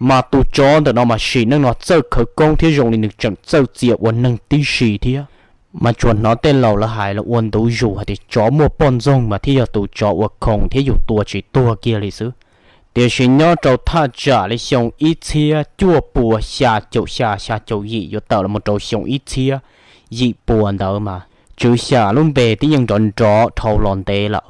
Mas tus tsov ntawm no mas sim neej no txawj khawv koob thiab zoo li nws tseem txawj txia ua neeg tib si thiab. Mas tsuas hnov tej laus lawv hais los ua ntu zus hais tias tsov muaj poj ntxoog mas thiaj yog tus tsov uas khoom thiab yus tua tsis tuag kiag li xwb. Tiam sis nyob rau thaj tsam li xyoo ib txhiab cuaj puas xya caum xya xya caum yim yuav tawm los rau xyoo ib txhiab yim puas ntawd mas Tswv Xyas lub npe twb yeej nrov nrov dhau los ntev lawm.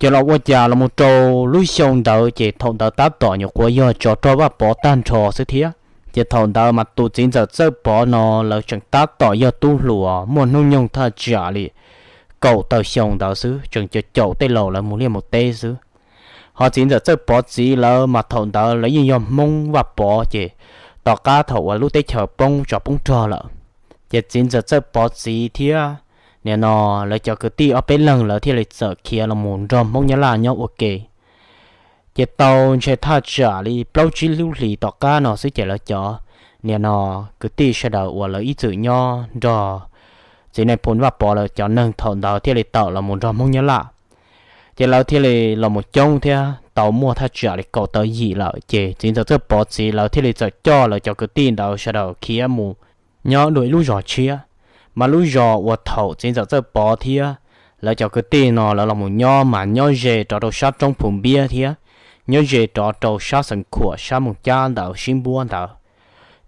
Ces los ua cas los mus rau lub xyoo ntawd ces thaum ntawd tab tom nyuam qhuav yog tsov rog Vaj Pov tag nrho xwb thiab. Ces thaum ntawd mas tus txiv ntxawm Txawj Pov no lawv tseem tab tom yog tub hluas muaj hnub nyoog thaj tsam li kaum tawm xyoo ntawd xwb, tseem caum caum tej laus lawv mus liaj mus teb xwb. Ho txiv ntxawm Txawj Pov txiv lawv mas thaum ntawd lawv yeej yog Hmoob Vaj Pov ces tom qab thaum uas lub teb chaws poob tsov poob rog lawm, ces txiv ntxawm Txawj Pov txiv thiab nim no lawv cov kwv tij ob peb leeg lawv thiaj li txawm khiav los mus nrog Hmoob Nyab Laj nyob ua ke. Ces tau ntshe thaj tsam li plaub tsib lub hlis tom qab no xwb ces lawv cov nim no kwv tij sawv daws uas lawv ib txwm nyob nrog txiv Nais Phoo Vaj Pov lawv cov neeg thaum ntawd thiaj li tawm los mus nrog Hmoob Nyab Laj. Ces lawv thiaj li los mus coob thiab tau muaj thaj tsam li kaum tawm yim lawm ces txiv ntxawm Txawj Pov txiv lawv thiaj li txawm coj lawv cov kwv tij ntawd sawv daws khiav mus nyob dua ib lub zos tshiab. Mas lub zos uas thaum txiv ntxawm Txawj Pov thiab lawv cov kwv tij no lawv los mus nyob mas nyob ze rov rau sab roob Phu Npiab thiab nyob ze rov rau sab Xeev Khuam sab Moos Cab ntawd sib npuab ntawd.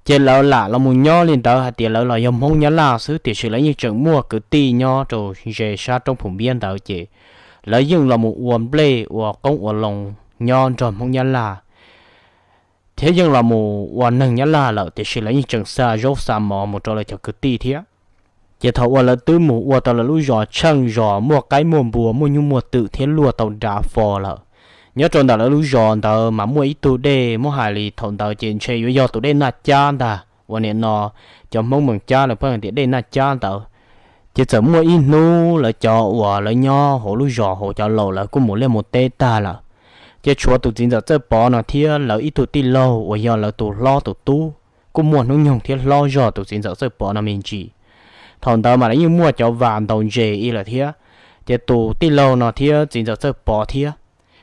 Ces lawv lam los mus nyob li ntawd hais tias lawv los yog Hmoob Nyab Laj xwb tiam sis lawv yeej tseem muaj kwv tij nyob rau ze sab roob Phu Npiab ntawd ces lawv yeej los mus ua nplej ua qoob ua loo nyob nrog Hmoob Nyab Laj thiab yeej los mus ua neeg Nyab Laj lawm tiam sis lawv yeej tseem xa zaub xa mov mus rau lawv cov kwv tij thiab. Ces thaum uas lawv twb mus ua tau lawv lub zos tsheej zos muaj qaib muaj npua muaj nyuj muaj twm thiab luaj tau dav fo lawm, nyob rau ntawm lawv lub zos ntawd mas muaj ib tug dej muab hais li thaum ntawd ces ntshe yuav yog tus dej Naj Cab ntag uas nim no cov Hmoob Moos Cab lawv pheej hais tias dej Naj Cab ntawd. Ces txawm muaj ib hnub lawv cov uas lawv nyob hauv lub zos hauv cov laus lawv kuj mus liaj mus teb tag lawm, ces tshuav tus txiv ntxawm Txawj Pov no thiab lawv ib tug tij laug uas yog lawv tus hlob tus tub kuj muaj hnub nyoog thiab hlob zog tus txiv ntxawm Txawj Pov no me ntsis. Thaum ntawd mas lawv yeej muaj cov vas ntaus ntses ib lawm thiab, ces tus tij laug no thiab txiv ntxawm Txawj Pov thiab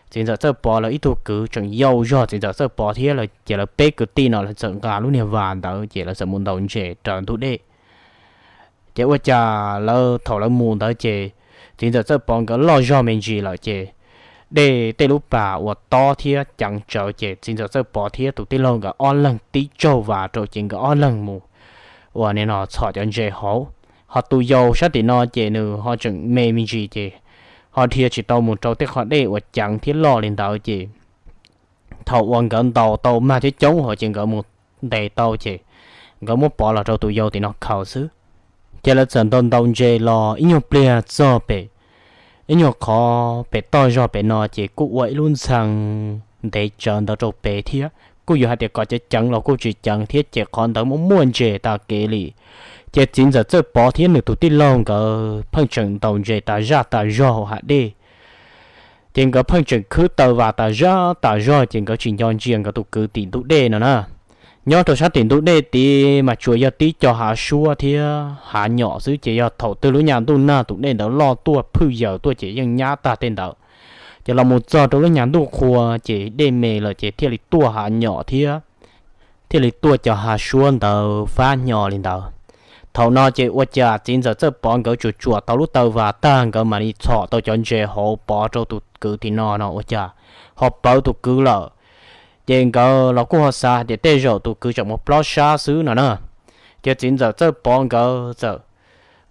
txiv ntxawm Txawj Pov lawv ib tug kwv tseem yau zog txiv ntxawm Txawj Pov thiab lawv ces lawv peb kwv tij no lawv txawm nqa lub niag vas ntawd ces lawv txawm mus ntaus ntses raws ntug dej. Ces ua cas lawv thaum lawv mus ntawd ces txiv ntxawm Txawj Pov nkawd loj zog me ntsis lawm ces dej tej lub pas uas tob thiab ceev tsawv ces txiv ntxawm Txawj Pov thiab tus tij laug nkawd ob leeg tib tsaug vas rau ces nkawd ob leeg mus uas nim no txhom cov ntses hauv. Ho tus yau sab tim no ces nws ho tseem me me ntsis ces ho dhia tsis tau mus rau tej qhov dej uas ceev thiab loj li ntawd ces thaum uas nkawd ntaus tau mag thiab coob hauv ces nkawd mus ntes tau ces nkawd muab pov los rau tus yau tim no khaws xwb. Ces lawv txawm ntaus ntaus ntses los ib nyuag pliag txog pem ib nyuag qhov pem toj zog pem no ces kuj ua ib lub ntxhee ntev tsawv ntawd rau pem thiab kuj yuav hais tias kom ceev ceev los kuj tsis ceev thiab ces qhov ntawd muaj muaj ntses tag kev li. Ces txiv ntxawm Txawj Pov thiab nws tus tij laug nkawd pheej tseem ntaus ntses tas zaj tas zog hauv hav dej. Ces nkawd pheej tseem khwb taw vas tas zaj tas zog ces nkawd tsis nco ntsia nkawd tus kwv tim ntug dej no na. Nyob rau sab tim ntug dej tid mas tsuas yog tib co hav suab thiab hav nyom xwb ces yog thaum twg lub nyam ntuj nag tus dej ntawd loj tuaj phwj yaws tuaj ces yeej nyab tag tej ntawd. Ces los mus txog rau lub nyam ntuj qhua ces dej me lawm ces thiaj li tuaj hav nyom thiab thiaj li tuaj cov hav suab ntawd fab hnyo li ntawd. Thaum no ces ua cas txiv ntxawm Txawj Pov nkawd tsuam tsuam tau lub taw vas tag nkawd mam li txhom tau cov ntses hauv pov rau tus kwv tim no no ua cas ho pawv tus kwv lawm. Ces nkawd los kuj ho xav hais tias tej zaum tus kwv tseem mus plob sab xwb no na. Ces txiv ntxawm Txawj Pov nkawd txawm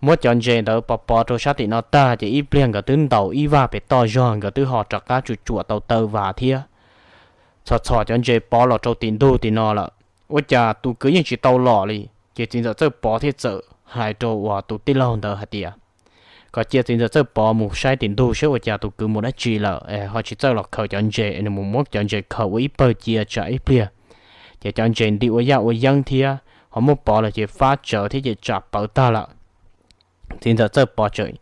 muab cov ntses ntawd pov pov rau sab tim no tag ces ib pliag nkawd twb ntaus ib vag pem toj zog nkawd twb ho rov qab tsuam tsuam tau taw vas thiab txhom txhom cov ntses pov los rau tim ntug tim no lawm. Ua cas tus kwv yeej tsis tau los li ces txiv ntxawm Txawj Pov thiaj txawm hais rau uas tus tij laug ntawd hais tias kom cia txiv ntxawm Txawj Pov mus saib tim ntug saib ua cas tus kwv mus dab tsi lawm es ho tsis txawj los khaws cov ntses es nws mus muab cov ntses khaws ua ib pawg cia tsam ib pliag ces cov ntses nti ua yaj ua yeeb thiab ho muab pov los ces fab tsawv thiab ces tsam pawv tag lawm. Txiv ntxawm Txawj Pov tseem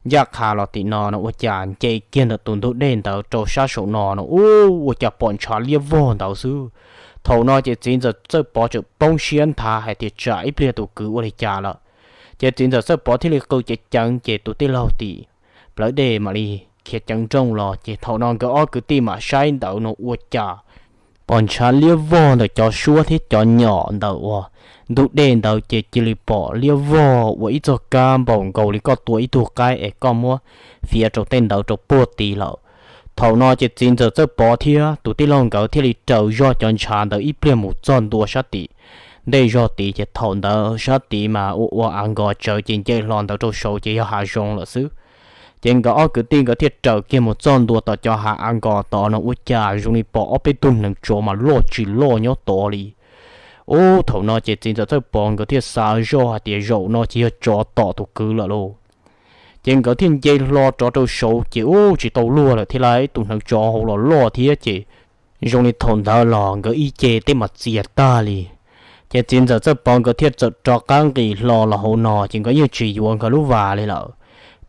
ncaj qha los tim no no ua cas nce kiag ntawm tus ntug dej ntawd rau sab saum no no ua cas pom ntshav liab vog ntawd xwb. Thaum no ces txiv ntxawm Txawj Pov tseem poob siab nthav hais tias tsam ib pliag tus kwv ua li cas lawm. Ces txiv ntxawm Txawj Pov thiaj li qw ceev ceev ces tus tij laug tim plawv dej mam li khiav ceev nrooj los ces thaum no nkawd ob kwv tij mam saib ntawd no ua cas pom ntshav liab vog ntawm cov suab thiab cov nyom ntawm uas ntug dej ntawd ces cia li pom liab vog ua ib txoj kab npaum nkaus li koj tua ib tug qaib es koj muab fiav rau tej ntawd rau puag tid lawm. Thaum no ces txiv ntxawm Txawj Pov thiab tus tij laug nkawd thiaj li raws zog cov ntshav ntawd ib pliag mus txog ntua sab tim ntej zog tid, ces thaum ntawd sab tid mas ua ua av nkos tsawv ces nce hlo ntawd rau saud ces yog hav zoov lawm xwb. Ces nkawd ob kwv tij nkawd thiaj raws kiag mus txog ntua tom cov hav av nkos tod no ua cas zoo li pom ob peb tug hneev tsov mas loj tsis loj nyob tod li. Ub, thaum no ces txiv ntxawm Txawj Pov nkawd thiaj xav zoj hais tias zaum no ces yog tsov tom tus kwv lawm lauj. Ces nkawd thiaj nce hlo rov rau saud ces ub, tsis tau luag lawm thiab lauj, tus hneev tsov hauv los loj thiab ces zoo li thaum ntawd los nkawd ib ce tej mas txias tag li. Ces txiv ntxawm Txawj Pov nkawd thiaj txawm rov qab nqis hlo los hauv no ces nkawd yeej tsis yuav nkawd lub vas li lawm,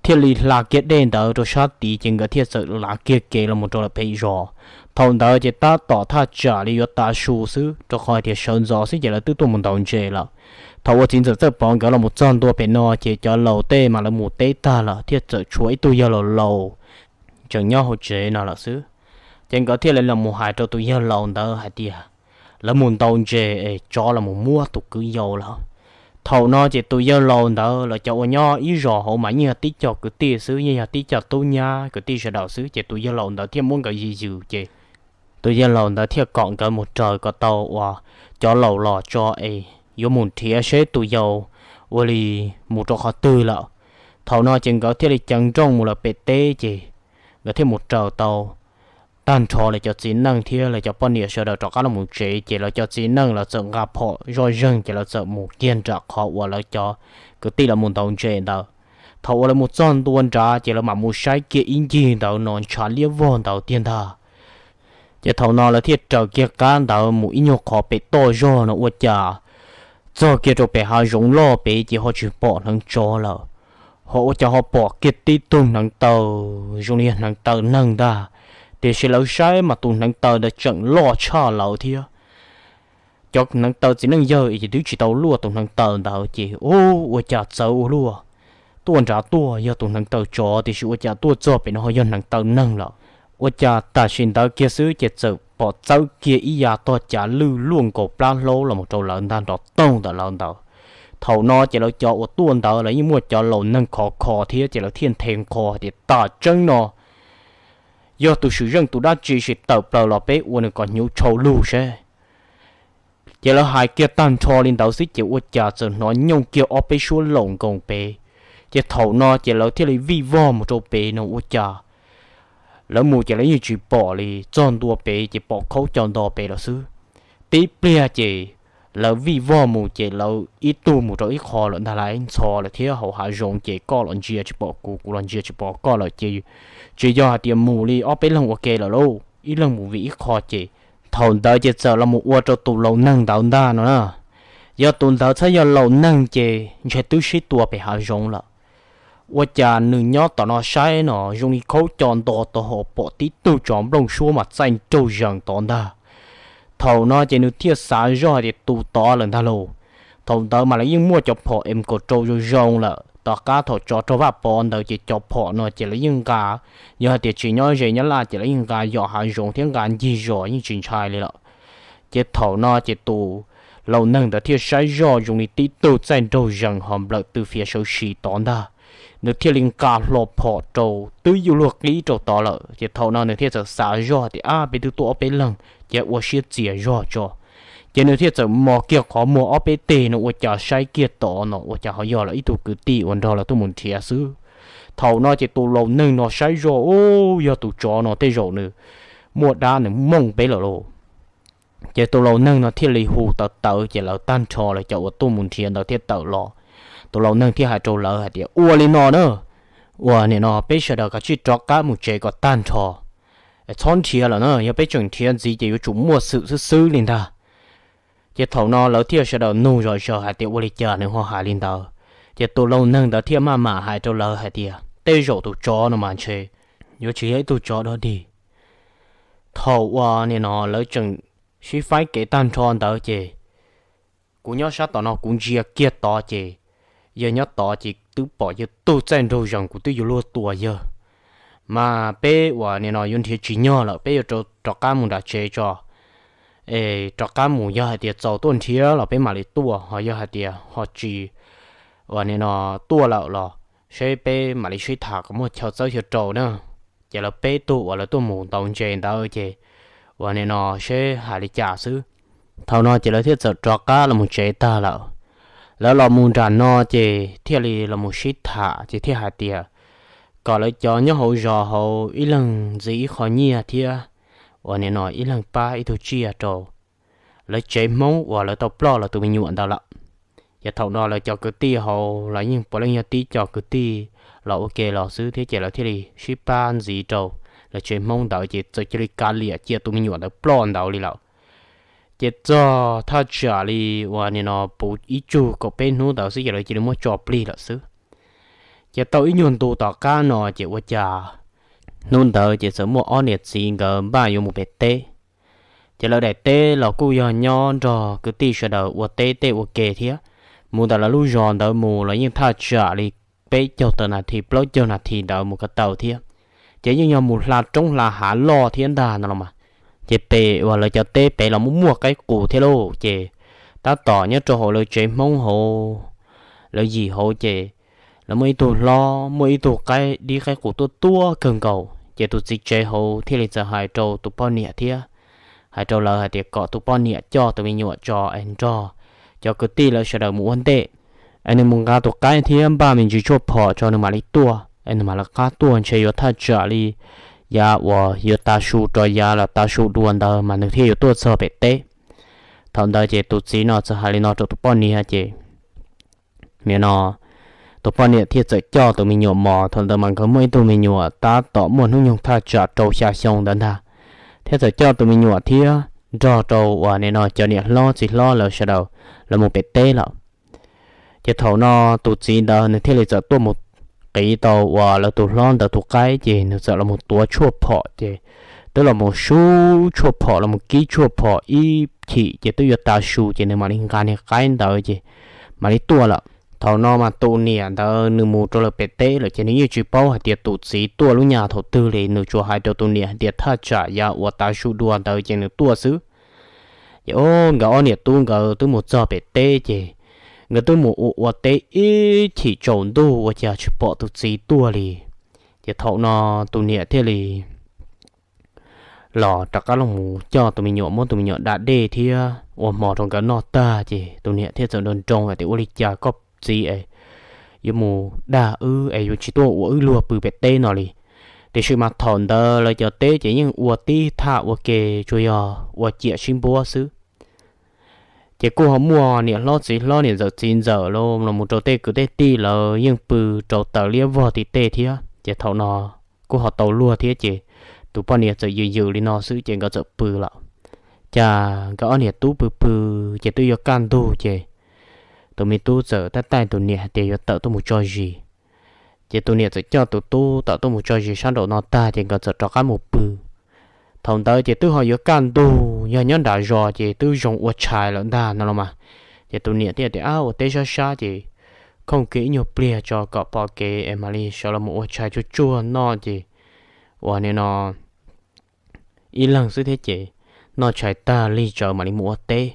thiaj li hla kiag dej ntawd rau sab tid ces nkawd thiaj txawm lav kiag kev los mus rau lawm pem zos. Thaum ntawd ces tab tom thaj tsam li yuav tav su xwb, rau qhov hais tias sawv ntxov xwb ces lawv twb tuaj mus ntaus ntses lawm. Thaum uas txiv ntxawm Txawj Pov nkawd los mus txog ntua pem no ces cov laus tej mas lawv mus teb tag lawm, thiaj txawm tshuav ib tug yawg laus laus tseem nyob hauv tsev no lawm xwb. Ces nkawd thiaj li los mus hais rau tus yawg laus ntawd hais tias lawv mus ntaus ntses es tsov los mus muab tus kwv yau lawm. Thaum no ces tus yawg laus ntawd lawv cov uas nyob ib zos hauv mas yeej yog tib co kwv tij xwb, yeej yog tib co tub nyab kwv tij sawv daws xwb, ces tus yawg laus ntawd thiaj muab nkawd yws yws ces tus yawg laus ntawd thiaj kom nkawd mus raws kom tau uas cov laus los tso es yuav mus nrhiav seb tus yau ua li mus rau qhov twg lawm. Thaum no ces nkawd thiaj li ceev nrooj mus lawm pem teb ces nkawd thiaj mus raws tau tag nrho lawv cov txiv neej thiab lawv cov poj niam sawv daws rov qab los mus tsev, ces lawv cov txiv neej lawv txawm nqa phom zoj zeeg ces lawv txawm mus kiag nram qhov uas lawv cov kwv tij lawv mus ntaus ntses ntawd. Thaum uas lawv mus txog ntua nrad ces lawv mam mus saib kiag ib ncig ntawd no ntshav liab vog ntawd tiag ntag. Ces thaum no lawv thiaj raws kiag qab ntawd mus ib nyuag qhov pem toj zog no ua cas txog kiag rau pem hav zoov loj pem ces ho tsis pom hneev tsov lawm, ho ua cas ho pom kiag tib tug hneev taw zoo li hneev taw neeg ntag. Tiam sis lawv saib mas tus hneev taw ntawd tseem loj tshaj lawv thiab. Cov hneev taw txiv neej yawg ces twb tsis tau luaj tus hneev taw ntawd ces ub, ua cas txawv ua luaj, tuaj nrad tuaj yog tus hneev taw tsov tiam sis ua cas tuaj txog pem no ho yog hneev taw neeg lawm. Ua cas tam sim ntawd kiag xwb ces txawm pom txawb kiag ib yav tog cav lwj luaj nkaus plab hlaub los mus rau lawv ntag nrov toog ntawm lawv ntawd. Thaum no ces lawv cov uas tuaj ntawd lawv yeej muaj cov laus neeg khov kho thiab ces lawv thiaj nthe nqho hais tias tam tseeb no yog tus swm zeej tus dab tsi sim tawm plaws los peb ua nws kom hnyuv tshau lug seb. Ces lawv hais kiag tag nrho li ntawd xwb ces ua cas txawm hnov nyooj kiag ob peb suab laum nkoos pem. Ces thaum no ces lawv thiaj li vij vog mus rau pem no ua cas lawv mus ces lawv yeej tsis pom li, txog ntua pem ces pom khaub coj nto pem lawm xwb. Tib pliag ces lawv vij vog mus ces lawv ib tug mus rau ib qho lawm ntag lauj, ntxhov lawm thiab hauv hav zoov ces koj los ntsia tsis pom kuv, kuv los ntsia tsis pom koj lawm ces tsis yog hais tias mus li ob peb leeg ua ke lawm lauj, ib leeg mus vim ib qho ces thaum ntawd ces txawm los mus ua rau tus laus neeg ntawd ntag no na. Yog tus ntawd txhob yog laus neeg ces ntshe twb sib tua pem hav zoov lawm. Ua cas nws nyob tom no saib no zoo li khaub coj nto tau hos pom tib tug tsov nplooj suab mas txaij nraug zees tod ntag. Thaum no ces nws thiaj xav zoj hais tias tus tod lawm ntag lauj. Thaum ntawd mas lawv yeej muaj cov phom M kaum rau zoo zoo lawm, tom qab thaum tsov raug Vaj Pov ntawd ces cov phom no ces lawv yeej nqa, yog hais tias tsis nyob ze nyob laj ces lawv yeej nqa yos hav zoov thiab nqa ncig zos yeej tsis ntshai li lawm. Ces thaum no ces tus laus neeg ntawd thiaj saib zoj zoo li tib tug txaij nraug zees ho nplawm tw fiav sawv si tod ntag. Nws thiaj li nqa hlo phom rau twb yuj luag qib rau tod lawm, ces thaum no nws thiaj txawm xav zoj tias ab, peb twb tuaj ob peb leeg ces ua siab txias zog tso. Ces nws thiaj txawm mos kiag qhov muag ob peb teg no ua cas saib kiag tod no ua cas ho yog lawv ib tug kwv tij uas nrog lawv tuaj mus nrhiav xwb. Thaum no ces tus laus neeg no saib zoj ub, yog tus tsov no tej zaum nws muaj dab nws mooj peb lawm lauj. Ces tus laus neeg no thiaj li hu tawv tawv ces lawv tag nrho lawv cov uas tuaj mus nrhiav ntawd thiaj tawm los. Tus laus neeg thiaj hais rau lawv hais tias ua li no na, uas nim no peb sawv daws kav tsij rov qab mus tsev kom tag nrho, txhob nrhiav lawm na, yog peb tseem nrhiav ntxiv ces yuav tsum muaj xwm xwb xwb li ntag. Ces thaum no lawv thiaj sawv daws nug zom zaws hais tias ua li cas nws ho hais li ntawd. Ces tus laus neeg ntawd thiaj maj mam hais rau lawv hais tias tej zaum tus tsov no mas ntshe yuav tsis yog ib tug tsov dog dig. Thaum uas nim no lawv tseem sib faib kev tag nrho ntawd ces kuv nyob sab tom no kuv ntsia kiag tod ces yawg nyob tod ces twb pom yawg tug txaij nraug zees, kuv twb yuav luag tua yawg. Mas peb uas nim no yuav nrhiav tsis nyog lawm, peb yuav rov qab mus nram tsev tso. es rov qab mus yog hais tias txaus tuaj nrhiav los peb mam li tuaj, ho yog hais tias ho tsis, uas nim no tuaj lawm los seb peb mam li sib tham kom muaj chaw txawb chaw rau na. Ces lawv peb tug uas lawv tuaj mus ntaus ntses ntawd ces uas nim no seb hais li cas xwb. Thaum no ces lawv thiaj txawm rov qab los mus tsev tag lawm. Lawv los mus nram no ces thiaj li los mus sib tham ces thiaj hais tias kom lawv cov nyob hauv zos hauv ib leeg ntxiv ib qho nyiaj thiab uas nim no ib leeg pab ib tug tsiaj rau lawv tsev Hmoob uas lawv tau ploj los tus me nyuam ntawd lawm. Ces thaum no lawv cov kwv tij hauv los yeej puav leej yog tib co kwv tij los ua ke los xwb thiab ces lawv thiaj li sib pab ntxiv rau lawv tsev Hmoob ntawd ces txawm cia li kav liam cia tus me nyuam ntawd ploj ntawd li lawm. Ces txog thaj tsam li uas nim no puv ib tsug kaum peb hnub ntawd xwb ces lawv cia li muab tso plig lawm xwb. Ces tau ib nyuag ntu tom qab no ces ua cas hnub ntawd ces txawm muaj ob niam txiv nkawd npaj yuav mus pem teb. Ces lawv daim teb los kuj yog nyob nrog kwv tij sawv daws ua teb tej ua ke thiab. Mus ntawm lawv lub zos ntawd mus los yeej thaj tsam li peb caug tawm nas this plaub caug nas this ntawd mus ko taw thiab. Ces yeej yog mus hla roob hla hav loj thiab ntag no los mas. Ces pem uas lawv cov teb pem los muaj muaj qaib qus thiab lauj, ces tab tom nyob rau hauv lawv tsev Hmoob hauv lawv yim hauv ces lawv muaj ib tug hlob muaj ib tug qaib dib qaib qus tuaj tuaj kawg nkaus ces tus txiv tsev hauv thiaj li txawm hais rau tus poj niam thiab hais rau lawv hais tias kom tus poj niam coj tus me nyuam tso es nrog cov kwv tij lawv sawv daws mus ua ntej es nws mus nqa tus qaib thiab npaj me ntsis tshuaj phom tso nws mam li tuaj es nws mam lawv qab tuaj ntshe yuav thaj tsam li yav uas yuav tav su rau yav los tav su dua ntawd mas nws thiaj yuav tuaj txog pem teb. Thaum ntawd ces tus txiv no txawm hais li no rau tus poj niam ces nim no tus poj niam thiaj txawm coj tus me nyuam mos, thaum ntawd mas nkawd muaj ib tug me nyuam tab tom muaj hnub nyoog thaj tsam rau xya xyoo ntawd ntag, thiab txawm coj tus me nyuam thiab nrog rau uas nim no cov niam hlob txiv hlob lawv sawv daws los mus pem teb lawm. Ces thaum no tus txiv ntawd nws thiaj li txawm tuaj mus qiv tau uas lawv tus hlob ntawd tus qaib ces nws txawm los mus tuav tshuaj phom ces twb los mus sub tshuaj phom los mus kib tshuaj phom ib chim ces twb yuav tav su ces nws mam li nqa niag qaib ntawd ces mam li tuaj lawm. Thaum no mas tus niam ntawd nws mus rau lawv pem teb lawm ces nws yeej tsis paub hais tias tus txiv tuaj lub nyas thaum twg li, nws tsuas hais rau tus niam hais tias thaj tsam yav uas tav su dua ntawd ces nws tuaj xwb. Ces o, nkawd ob niam tub nkawd twb mus txog pem teb ces nkawd twb mus ua ua teb ib chim tsaus ntuj ua cas tsis pom tus txiv tuaj li. Ces thaum no tus niam thiaj li los rov qab los mus coj tus me nyuam muab tus me nyuam da dej thiab ua hmo rau nkawd noj tag ces tus niam thiaj txawm nroo nroo hais tias ua li cas koj txiv es yuav mus dag wb es yuav tsis tuaj ua wb luag pw pem teb no li. Tiam sis mas thaum ntawd lawv cov teb ces yeej ua tib thaj ua ke, tsuas yog ua ciam sib npuab xwb. Ces kuj ho muaj niam hlob txiv hlob niam ntxawm txiv ntxawm los los mus rau tej kwv tej tij lawv yeej pw rau taws liab vog tim tej thiab ces thaum no kuj ho tau luag thiab ces tus poj niam txawm yws yws li no xwb ces nkawd txawm pw lawm. Cas nkawd ob niam tub pw pw ces twb yuav kaj ntug ces tus me tub txawm taij taij tus niam hais tias yuav tawm tuaj mus tso zis. Ces tus niam txawm coj tus tub tawm tuaj mus tso zis sab nraum no tag ces nkawd txawm rov qab mus pw. Thaum ntawd ces twb ho yuav kaj ntug, yog nyob nram zos ces twb zoo ua tshais lawm ntag no los mas. Ces tus niam thiaj tias ab ua teb sab sab ces khooj kiag ib nyuag pliag tso kom pom kev es mam li sawv los mus ua tshais tsuag tsuag noj ces uas nim no ib leeg xwb thiab ces noj tshais tag lig tsawv mam li mus ua teb.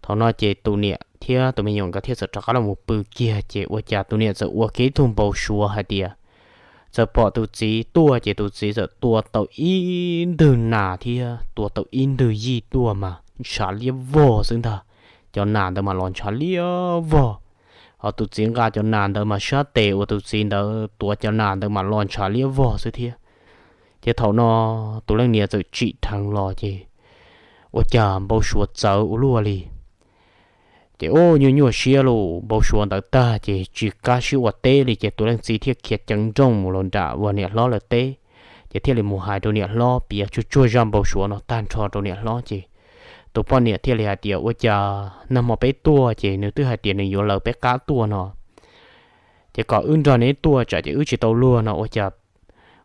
Thaum no ces tus niam thiab tus me nyuam nkawd thiaj txawm rov qab los mus pw kiag ces ua cas tus niam txawm ua kiag ib tug npau suav hais tias txawm pom tus txiv tuaj ces tus txiv txawm tua tau ib ntwg nas thiab tua tau ib ntwg yij tuaj mas ntshav liab vog xwb ntag. Cov nas ntawd mas los ntshav liab vog, ho tus txiv nqa cov nas ntawd mas sab tes uas tus txiv ntawd tuav cov nas ntawd mas los ntshav liab vog xwb thiab. Ces thaum no tus leej niam txawm tsim dheev los ces ua cas npau suav txawv ua luaj li. Ces ua nyuaj nyuaj siab los npau suav ntawd tag ces tsis qab sib ua teb li ces tus leej txiv thiaj khiav ceev nrooj mus los nram uas niam hlob lawv teb. Ces thiaj li mus hais rau niam hlob piav tsuag tsuag zaj npau suav no tag nrho rau niam hlob ces tus poj niam thiaj li hais tias ua cas nag hmo peb tuaj ces nws twb hais tias nws yuav lawv peb qab tuaj no, ces kom wb nrog neb tuaj tsam ces wb tsis tau luag no ua cas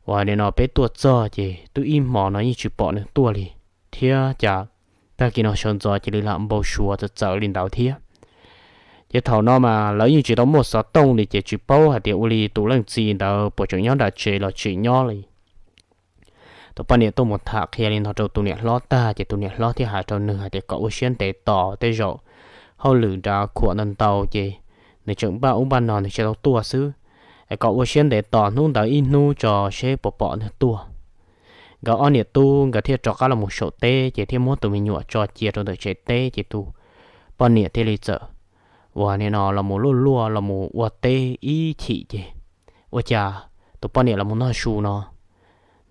uas nim no peb tuaj txog ces twb ib hmo no yeej tsis pom nws tuaj li, thiab cas tag kis no sawv ntxov cia li lam npau suav txawv txawv li ntawd thiab. Ces thaum no mas lawv yeej tsis tau muaj xov tooj li ces tsis paub hais tias ua li tus leej txiv ntawd puas tseem nyob nram tsev los tsis nyob li. Tus poj niam tuaj mus tham qhia li no rau tus niam hlob tag ces tus niam hlob thiaj hais rau nws hais tias kom ua siab ntev tos, tej zaum hauj lwm nrad khuam ntau ntau ces nws tseem npaj ub npaj no nws tsis tau tuaj xwb. Es kom ua siab ntev tos hnub ntawd ib hnub tso seb puas pom nws tuaj. Nkawd ob niam tub nkawd thiaj rov qab los mus saum teb ces thiaj muab tus me nyuam tso cia rau ntawm tsev teb ces tus poj niam thiaj li txawm uas nim no los mus luaj luaj los mus ua teb ib chim ces ua cas tus poj niam los mus noj su no,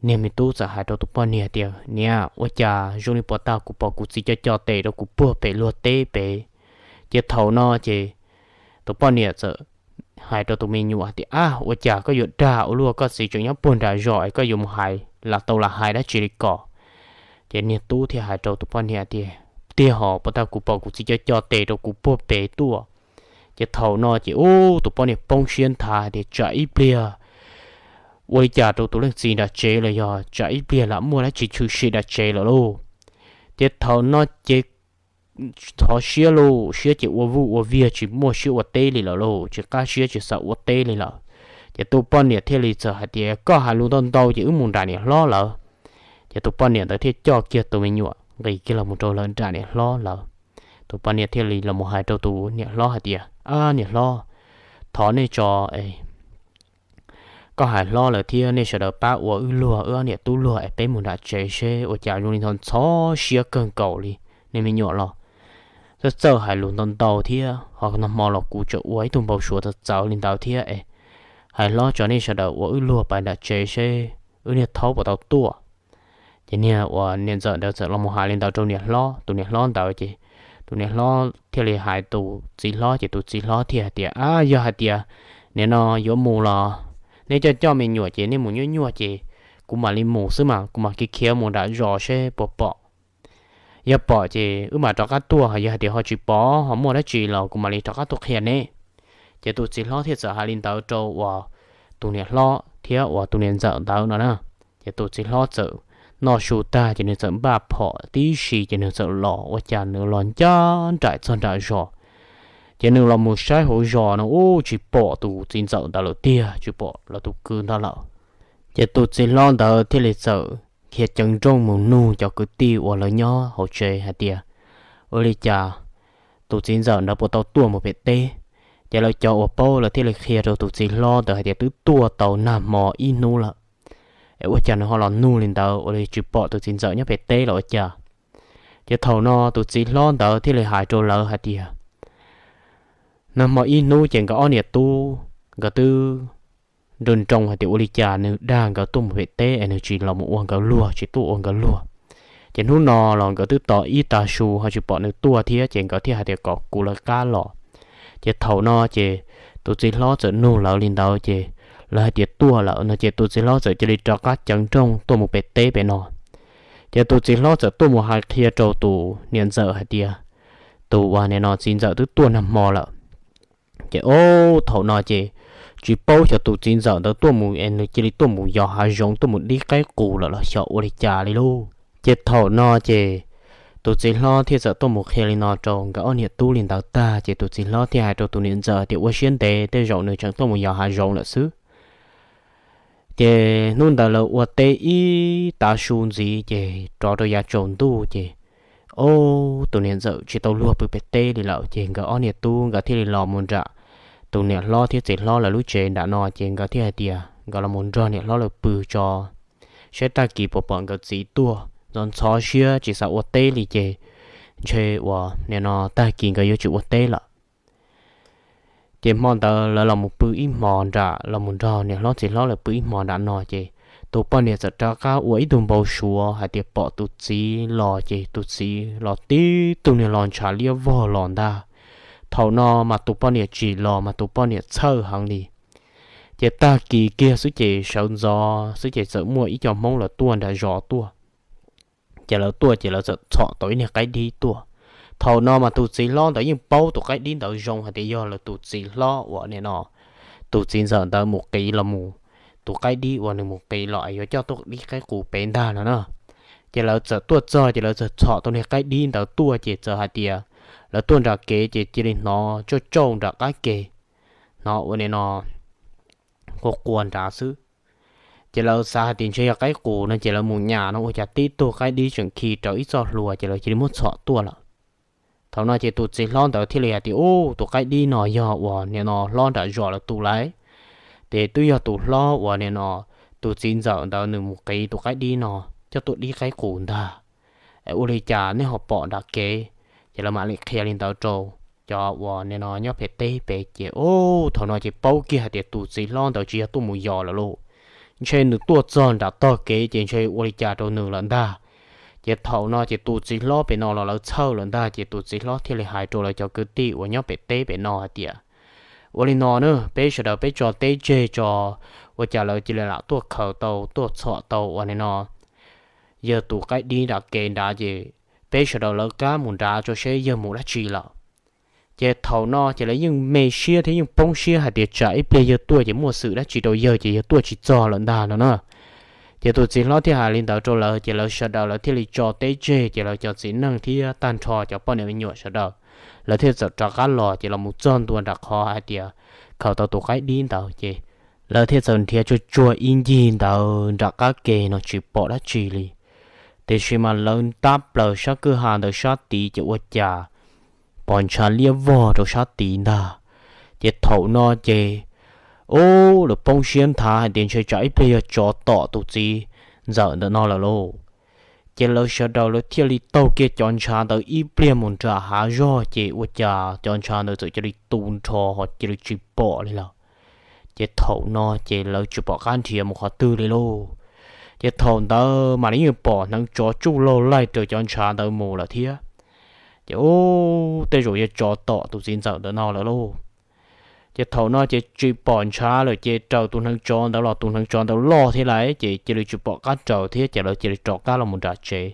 niag me tub txawm hais rau tus poj niam tias, Niam, ua cas zoo li puas tag kuv pom kuv txiv co co tes rau kuv puag pem luag teb pem? Ces thaum no ces tus poj niam txawm hais rau tus me nyuam tias, Ab, ua cas koj yuav dag ua luaj, koj txiv tseem nyob puag nram zos es koj yuav mus hais lam tau lam hais dab tsi li ko? Ces niag tub thiaj hais rau tus poj niam tias, Tiag hos, puas tag kuv pom kuv txiv co co tes rau kuv puag pem tuaj. Ces thaum no ces ub, tus poj niam poob siab nthav hais tias tsam ib pliag ua li cas rau tus leej txiv nram tsev los yog tsam ib pliag lam muaj dab tsi tshwm sim nram tsev lawm lauj. Ces thaum no ces thov siab lauj, siab ces ua vuj ua viag tsis muaj siab ua teb li lawm lauj, tsis qab siab tsis xav ua teb li lawm. Ces tus poj niam thiaj li txawm hais tias, Koj hais lus ntau ntau ces wb mus nram niam hlob lawm. Ces tus poj niam ntawd thiaj coj kiag tus me nyuam nqis kiag los mus rau lawv nram niam hlob lawm. Tus poj niam thiaj li los mus hais rau tus niam hlob hais tias, Ab, niam hlob, thov nej tso es koj hais hlob lawm thiab nej sawv daws pab ua wb luag, wb ob niam tub luag es peb mus nram tsev seb, ua cas zoo li ntxhov siab kawg nkaus li. Nej me nyuam los txawj txawj hais lus ntau ntau thiab, ho nag hmo los kuv tseem ua ib tug npau suav txawv txawv li ntawd thiab es hais hlob tso nej sawv daws ua wb luag pais nram tsev seb wb niag thaub puas tau tuaj. Ces niag uas niam ntxawm ntawd txawm los mus hais li ntawd rau niam hlob, tus niam hlob ntawd ces tus niam hlob thiaj li hais tus txiv hlob, ces tus txiv hlob thiaj hais tias, Ab, yog hais tias nim no yuav mus los nej coj coj me nyuam ces nej mus nyuaj nyuaj ces kuv mam li mus xwb mas kuv mam khiav khiav mus nram zos seb puas pom. Yog pom ces wb mam rov qab tuaj, ho yog hais tias ho tsis pom ho muaj dab tsi los kuv mam li rov qab tuaj qhia neb. Ces tus txiv hlob thiaj txawm hais li ntawd rau uas tus niam hlob thiab uas tus niam ntxawm ntawd no na. Ces tus txiv hlob txawm noj su tag ces nws txawm npaj phom tib si ces nws txawm los, ua cas nws los ncaj nraim txog nram zos. Ces nws los mus saib hauv zos no ub, tsis pom tus txiv ntxawm ntawd lawm tiag, tsis pom lawv tus kwv ntawd lawm. Ces tus txiv hlob ntawd thiaj li txawm khiav ceev nrooj mus nug cov kwv tij uas lawv nyob hauv tsev hais tias, Ua li cas tus txiv ntxawm ntawd puas tau tuaj mus pem teb? Ces lawv cov uas paub lawv thiaj li qhia rau tus txiv hlob ntawd hais tias twb tuaj tau nag hmo ib hnub lawm, es ua cas nws ho los nug li ntawd, ua li tsis pom tus txiv ntxawm nyob pem teb los ua cas. Ces thaum no tus txiv hlob ntawd thiaj li hais rau lawv hais tias, Nag hmo ib hnub ces nkawd ob niam tub nkawd twb nroo nroo hais tias ua li cas nws dag nkawd tuaj mus pem teb es nws tsis los mus ua nkawd luag, tsis tuaj ua nkawd luag. Ces hnub no los nkawd twb tos ib tag su ho tsis pom nws tuaj thiab, ces nkawd thiaj hais tias kom kuv lawv qab los. Ces thaum no ces tus txiv hlob txawm nug lawv li ntawd ces lawv hais tias tuaj lawm no ces tus txiv hlob txawm cia li rov qab ceev nrooj tuaj mus pem teb pem no. Ces tus txiv hlob txawm tuaj mus hais qhia rau tus niam ntxawm hais tias tus uas nim no txiv ntxawm twb tuaj nag hmo lawm. Ces ob thaum no ces tsis paub xyov tus txiv ntxawm ntawd tuaj mus es nws cia li tuaj mus yos hav zoov tuaj mus dib qaib qus lawm los xyov ua li cas li lauj. Ces thaum no ces tus txiv hlob thiaj txawm tuaj mus qhia li no rau nkawd ob niam tub li ntawd tag ces tus txiv hlob thiaj hais rau tus niam ntxawm tias ua siab ntev, tej zaum nws tseem tuaj mus yos hav zoov lawm xwb. Ces hnub ntawd lawv ua teb ib tav su ntxiv ces rov rau yav tsaus ntuj ces ob tus niam ntxawm tsis tau luag pw pem teb li lawm ces nkawd ob niam tub nkawd thiaj li los mus nram tus niam hlob thiab txiv hlob lawv lub tsev nram no ces nkawd thiaj hais tias nkawd los mus nrog niam hlob lawv pw tso, saib tag kis puas pom nkawd txiv tuaj. Ntxhov ntxhov siab tsis xav ua teb li ces ntshe uas nim no tag kis nkawd yuav tsis ua teb lawm. Ces hmo ntawd lawv los mus pw ib hmo nram, los mus nrog niam hlob txiv hlob lawv pw ib hmo nram no ces tus poj niam txawm rov qab ua ib tug npau suav hais tias pom tus txiv los ces tus txiv los tib tug niag los ntshav liab vog los ntag. Thaum no mas tus poj niam tsim los mas tus poj niam txhawj heev li. Ces tag kis kiag xwb ces sawv ntxov xwb ces txawm muaj ib co Hmoob los tuaj nram zos tuaj. Ces lawv tuaj ces lawv txawm txhom tau ib niag qaib dib tuaj. Thaum no mas tus txiv hlob ntawd yeej paub tus qaib dib ntawd zoo hais tias yog lawv tus txiv hlob uas nim no tus txiv ntxawm ntawd mus qiv los mus, tus qaib dib uas nws mus qiv los es yuav coj tuaj dib qaib qus pem ntag no na. Ces lawv txawm tuaj txog ces lawv txawm txhom tau niag qaib dib ntawd tuaj ces txawm hais tias lawv tuaj nram kev ces cia li hnov tsauj tsauj nram qab ke, hnov ua nim no qua qua nrad xwb. Ces lawv xav hais tias ntshe yog qaib qus no ces lawv mus nyas no ua cas tib tug qaib dib tseem khi rau ib txoj hlua ces lawv cia li muab txhom tuaj lawm. Thaum no ces tus txiv hlob ntawd thiaj li hais tias, Ub, tus qaib dib no yog uas nim no hlob nram zos lawv tu lawm. Ces twb yog tus hlob uas nim no tus txiv ntxawm ntawd nws mus qiv tus qaib dib no coj tuaj dib qaib qus ntag. Ua li cas nej ho pom nram kev? Ces lawv mam li qhia li ntawd rau cov uas nim no nyob pem teb pem ces, ub, thaum no ces paub kiag hais tias tus txiv hlob ntawd tsis yog tuaj mus yos lawm lauj, ntshe nws tuaj txog nram tog kev ces ntshe ua li cas rau nws lawm ntag. Ces thaum no ces tus txiv hlob pem no los lawv txhawj lawm ntag ces tus txiv hlob thiaj li hais rau lawv cov kwv tij uas nyob pem teb pem no hais tias, Ua li no na, peb sawv daws peb tso teb tseg tso, ua cas lawv cia li lam tuaj khaws tau tuaj txhom tau uas nim no yog tus qaib dib nram kev nrad ces peb sawv daws lawv qab mus nrad tso seb yawg mus dab tsi lawm. Ces thaum no ces lawv yeej me siab thiab yeej poob siab hais tias tsam ib pliag yawg tuaj ces muaj xwm dab tsi rau yawg ces yawg tuaj tsis txog lawm ntag no na. Ces tus txiv hlob thiaj hais li ntawd rau lawv ces lawv sawv daws lawv thiaj li tso teb tseg ces lawv cov txiv neej thiab tag nrho cov poj niam me nyuam sawv daws lawv thiaj txawm rov qab los ces los mus txog ntua nram qhov hais tias khaws tau tus qaib dib ntawd ces lawv thiaj txawm nrhiav tsuag tsuag ib ncig ntawd nram qab ke no tsis pom dab tsi li. Tiam sis mas lawv tab plaws sab kwj ha ntawd sab tid ces ua cas pom ntshav liab vog rau sab tid ntag. Ces thaum no ces, ub, lawv poob siab nthav hais tias ntshe tsam ib pliag yog tsov tom tus txiv ntxawm ntawm no lawm lauj. Ces lawv sawv daws lawv thiaj li taug kiag cov ntshav ntawd ib pliag mus nram hav zog ces ua cas cov ntshav ntawd txawm cia li tu nrho ho cia li tsis pom li lawm. Ces thaum no ces lawv tsis pom qab nrhiav mus qhov twg li lauj. Ces thaum ntawd mam li yeej pom hneev tsov tsuj laug laig raws cov ntshav ntawd mus lawm thiab. Ces, ub, tej zaum yog tsov tom tus txiv ntxawm ntawm no lawm lauj. Ces thaum no ces tsis pom ntshav lawm ces raws tus hneev tsov ntawd los tus hneev tsov ntawd loj thiab lawm ces cia li tsis pom qab raws thiab ces lawv cia li rov qab los mus nram tsev.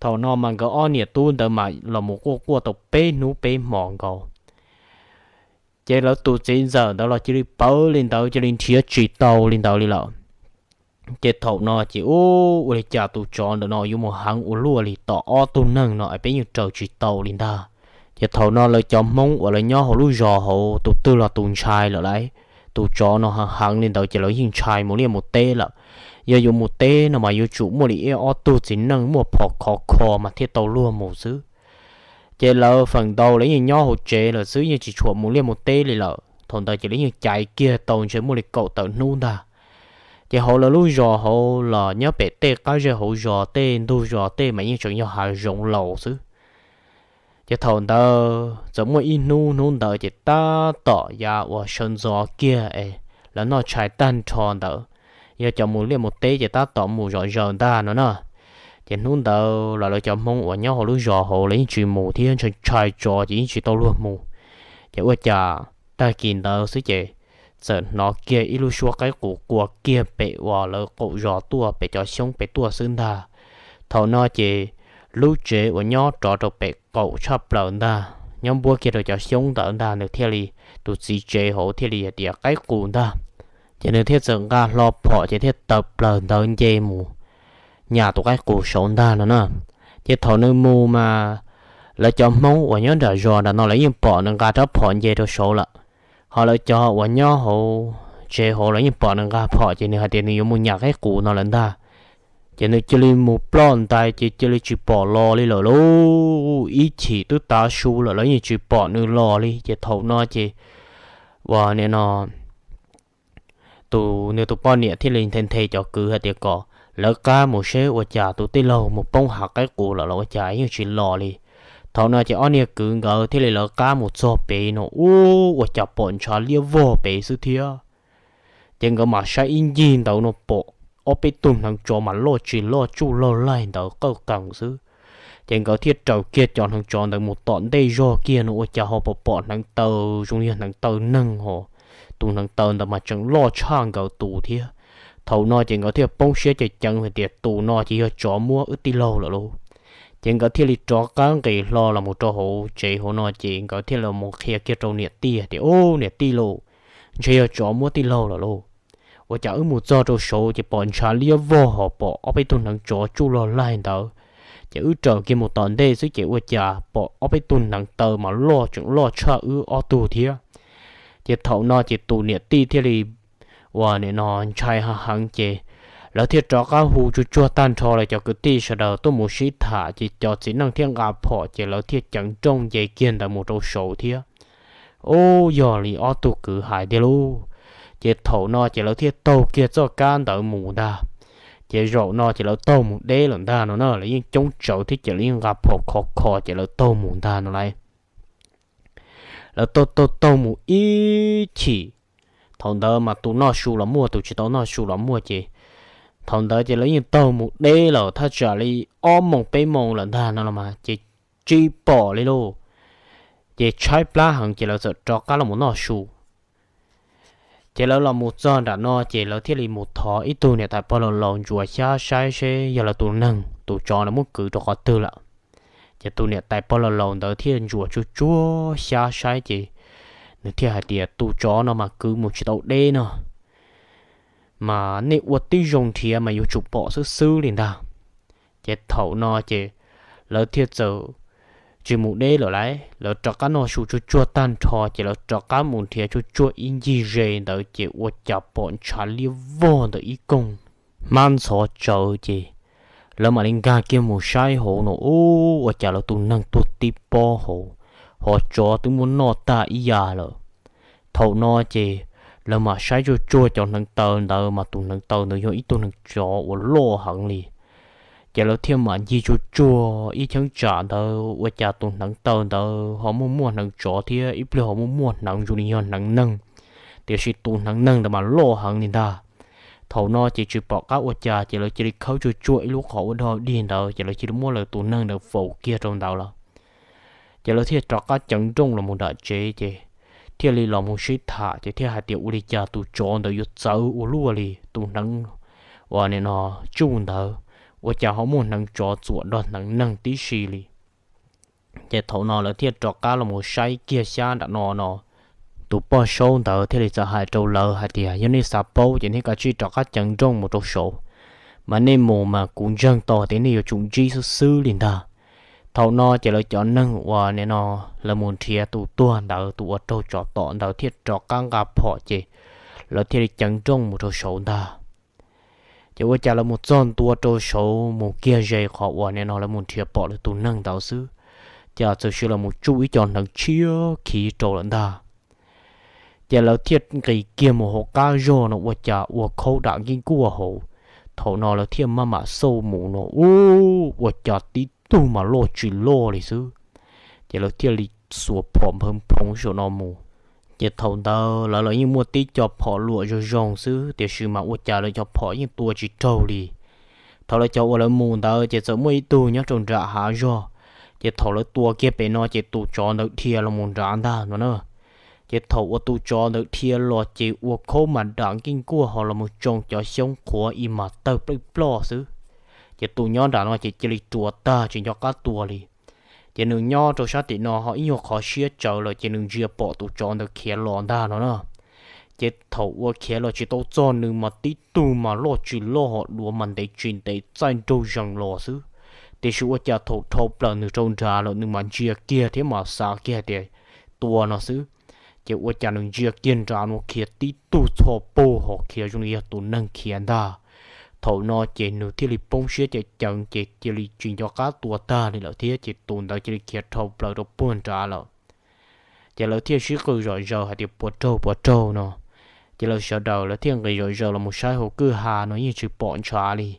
Thaum no mas nkawd ob niam tub ntawd mam los mus quaj quaj tau peb hnub peb hmo nkaus. Ces lawv tus txiv ntxawm ntawd los cia li pawv li ntawd cia li nrhiav tsis tau li ntawd li lawm. Ces thaum no ces, ub, ua li cas tus tsov ntawm no yuav mus heev ua luaj li tom ob tug neeg no es peb yeej raws tsis tau li ntag. Ces thaum no lawv cov Hmoob uas lawv nyob hauv lub zos hauv tus twg los tus ntshai lawm lauj. Tus tsov no heev heev li ntawd ces lawv yeej ntshai mus liaj mus teb lawm. Yog yuav mus teb no mas yuav tsum muaj li ib ob tug txiv neej muaj phom khov kho mas thiaj tau luag mus xwb. Ces lawv feem ntau lawv yeej nyob hauv tsev lawm xwb yeej tsis tshua mus liaj mus teb li lawm. Thaum ntawd ces lawv yeej caiv kiag tau ntshe muaj li kaum tawm hnub ntag. Ces hauv lawv lub zos hauv los nyob pem tej qab zej hauv zos tej ntug zos tej mas yeej tseem yog hav zoov laus xwb. Ces thaum ntawd txawm muaj ib hnub, hnub ntawd ces tab tom yav uas sawv ntxov kiag es lawv noj tshais tag nrho ntawd, yog cov mus liaj mus teb ces tab tom mus zom zaws ntag no na. Ces hnub ntawd los lawv cov Hmoob uas nyob hauv lub zos hauv lawv yeej tsis mus thiab ntshai ntshai tsov ces yeej tsis tau luag mus. Ces ua cas tag kis ntawd xwb ces txawm hnov kiag ib lub suab qaib qus qua kiag pem uas lawv qaum zos tuaj pem cov xyoob pem tuaj xwb ntag. Thaum no ces lub tsev uas nyob rov rau pem qaum tshaj plaws ntag, nyob npuab kiag rau cov xyoob ntawd ntag, nws thiaj li, tus txiv tsev hauv thiaj li hais tias qaib qus ntag. Ces nws thiaj txawm nqa hlo phom ces thiaj tawm plaws ntawd nce mus nyas tus qaib qus saud ntag no na. Ces thaum nws mus mas lawv cov Hmoob uas nyob nram zos nram no lawv yeej pom nws nqa rab phom nce rau saud lawm. Ho lawv cov uas nyob hauv tsev hauv lawv yeej pom nws nqa phom ces nws hais tias nws yuav mus nyas qaib qus no lawm ntag. Ces nws cia li mus ploj ntais ces cia li tsis pom los li lawm lauj. Ib chim twb tav su lawm lawv yeej tsis pom nws los li. Ces thaum no ces uas nim no tus, nws tus poj niam thiaj li nthe nthe cov kwv hais tias kom lawv qab mus seb ua cas tus tij laug mus poob hav qaib qus lawm los ua cas yeej tsis los li. Thaum no ces ob niag kwv nkawd thiaj li lawv qab mus txog pem no, ub, ua cas pom ntshav liab vog pem xwb thiab. Ces nkawd mam saib ib ncig ntawd no pom ob peb tug hneev tsov mas loj tsis loj tsuj laug laig ntawd qawj qees xwb. Ces nkawd thiaj raws kiag cov hneev tsov ntawd mus tom ntej zog kiag no ua cas ho pom pom hneev taw zoo li hneev taw neeg ho. Tus hneev taw ntawd mas tseem loj tshaj nkawd tus thiab. Thaum no ces nkawd thiaj poob siab ceev ceev hais tias tus no ces yog tsov muab wb tij laug lawm lauj. Ces nkawd thiaj li rov qab nqis hlo los mus rau hauv tsev hauv no ces nkawd thiaj los mus qhia kiag rau niam tij hais tias, Ub, niam tij lauj, ntshe yog tsov muab tij laug lawm lauj. Ua cas wb mus txog rau saud ces pom ntshav liab vog ho pom ob peb tug hneev tsov tsuj laug laig ntawd. Ces wb raws kiag mus tom ntej xwb ces ua cas pom ob peb tug hneev taw mas loj tseem loj tshaj wb ob tug thiab. Ces thaum no ces tus niam tij thiaj li uas nim no ntshai heev heev ces Lawv thiaj rov qab hu tsuj tsuag tag nrho lawv cov kwv tij sawv daws tuaj mus sib tham, ces cov txiv neej thiaj nqa phom, ces lawv thiaj ceev nrooj nce kiag ntawd mus rau saud thiab. Ub, yog li ob tug kwv hais tiag lauj. Ces thaum no ces lawv thiaj taug kiag txoj kab ntawd mus ntag. Ces zaum no ces lawv taug mus deb lawm ntag no na, lawv yeej coob tsawv thiab ces lawv yeej nqa phom khov kho ces lawv taug mus ntag no lauj. Lawv taug taug taug mus ib chim, thaum ntawd mas tus noj su los muaj, tus tsis tau noj su los muaj, ces thaum ntawd ces lawv yeej taug mus deb lawm thaj tsam li ob moos peb moos lawm ntag no los mas ces tsis pom li lauj. Ces tshaib plab heev ces lawv txawm rov qab los mus noj su. Ces lawv los mus txog nram no ces lawv thiaj li mus thov ib tug niam tais pog laus laus ntsuas xyab saib seb yog lawv tus neeg tus tsov no muab kwv rau qhov twg lawm. Ces tus niam tais pog laus laus ntawd thiaj ntsuas tsuj tsuag xyab saib ces nws thiaj hais tias, tus tsov no mas kwv mus tsis tau deb no, mas nej ua tib zoo nrhiav mas yuav tsum pom xwb xwb li ntag. Ces thaum no ces lawv thiaj txawm tsis mus deb lawm lauj, lawv rov qab noj su tsuj tsuag tag nrho ces lawv rov qab mus nrhiav tsuj tsuag ib ncig ze ntawd ces ua cas pom ntshav liab vog ntawm ib koog hmab ntxhov tsawv ces lawv mam li nkag kiag mus saib hauv no, ub, ua cas lawv tus neeg tuag tib pob hauv, hos tsov twb muab noj tag ib yam lawm. Thaum no ces lawv mam saib tsuj tsuag cov hneev taw ntawd mas tus hneev taw ntawd yog ib tug hneev tsov uas loj heev li. Ces lawv thiaj mam ncig tsuj tsuag ib cheeb tsam ntawd ua cas tus hneev taw ntawd ho muaj muaj hneev tsov thiab ib pliag ho muaj muaj hneev zoo li yog hneev neeg, tiam sis tus hneev neeg ntawd mas loj heev li ntag. Thaum no ces tsis pom qab ua cas ces lawv cia li khawb tsuj tsuag ib lub qhov ua dog dig ntawd ces lawv cia li muab lawv tus neeg ntawd faus kiag rau ntawd lawm. Ces lawv thiaj rov qab ceev nrooj los mus nram tsev ces thiaj li los mus sib tham ces thiaj hais tias, ua li cas tus tsov ntawd yuav txawv ua luaj li, tus hneev uas nim no tsuj ntawd ua cas ho muaj hneev tsov txuam nrog hneev neeg tib si li. Ces thaum no lawv thiaj rov qab los mus saib kiag xyab nram no no, tus poj saub ntawd thiaj li txawm hais rau lawv hais tias, yog nej xav paub ces nej kav tsij rov qab ceev nrooj mus rau saud, mas nej mus mas kuv ntseeg tau tias nej yuav tsum ntsib xwb xwb li ntag. Thaum no ces lawv cov neeg uas nim no lawv mus nrhiav tus tuag ntawd, tus uas raug tsov tom ntawd thiaj rov qab nqa phom ces lawv thiaj li ceev nrooj mus rau saud ntag. Ces ua cas lawv mus txog ntua rau saud mus kiag ze qhov uas nim no lawv mus nrhiav pom lawv tus neeg ntawd xwb, cas txawm sis los mus tsuj ib co hneev tshiab khiv rau lawm ntag. Ces lawv thiaj nqis kiag mus hauv qab zog no ua cas ua khaub dam nkij nkuaj hauv. Thaum no lawv thiaj maj mam xauj mus no, ub, ua cas tib tug mas loj tsis loj li xwb. Ces lawv thiaj li xuas phom nphawv nphoo saum no mus. Ces thaum ntawd lawv los yeej muaj tib co phom luam zoo zoo xwb, tiam sis mas ua cas lawv cov phom yeej tua tsis raug li. Thaum lawv cov uas lawv mus ntawd ces txawm muaj ib tug nyob rau nram hav zog, ces thaum lawv tua kiag pem no ces tus tsov ntawd dhia los mus nrad ntag no na. Ces thaum uas tus tsov ntawd dhia los ces ua khaub mas dam nkij nkuaj ho los mus tsoo cov xyoob qhuav ib mas tawg plawj ploj xwb. Ces tus nyob nram no ces cia li ruam tag tsis nco qab tua li. Ces nws nyob rau sab tim no ho ib nyuag qhov siab tsawv lawm ces nws ntsia pom tus tsov ntawd khiav los ntag no na. Ces thaum uas khiav los tsis tau txog nws mas tib tug mas loj tsis loj ho duav mas ntev tsis ntev txaij nraug zees los xwb. Tiam sis ua cas thaum dhau plaws nws rau nrad lawm nws mas ntsia kiag thiab mas xav kiag tias tua no xwb. Ces ua cas nws ntsia kiag nrad no khiav tib tug txho paug ho khiav zoo li yog tus neeg khiav ntag. Thaum no ces nws thiaj li poob siab ceev ceev ces cia li tsis nco qab tua tag li lawm thiab ces tus ntawd cia li khiav dhau plaws rau puag nrad lawm. Ces lawv thiaj sib qw zom zaws hais tias puas raug puas raug no. Ces lawv sawv daws lawv thiaj nqis zom zaws los mus saib hauv kwj ha no yeej tsis pom ntshav li.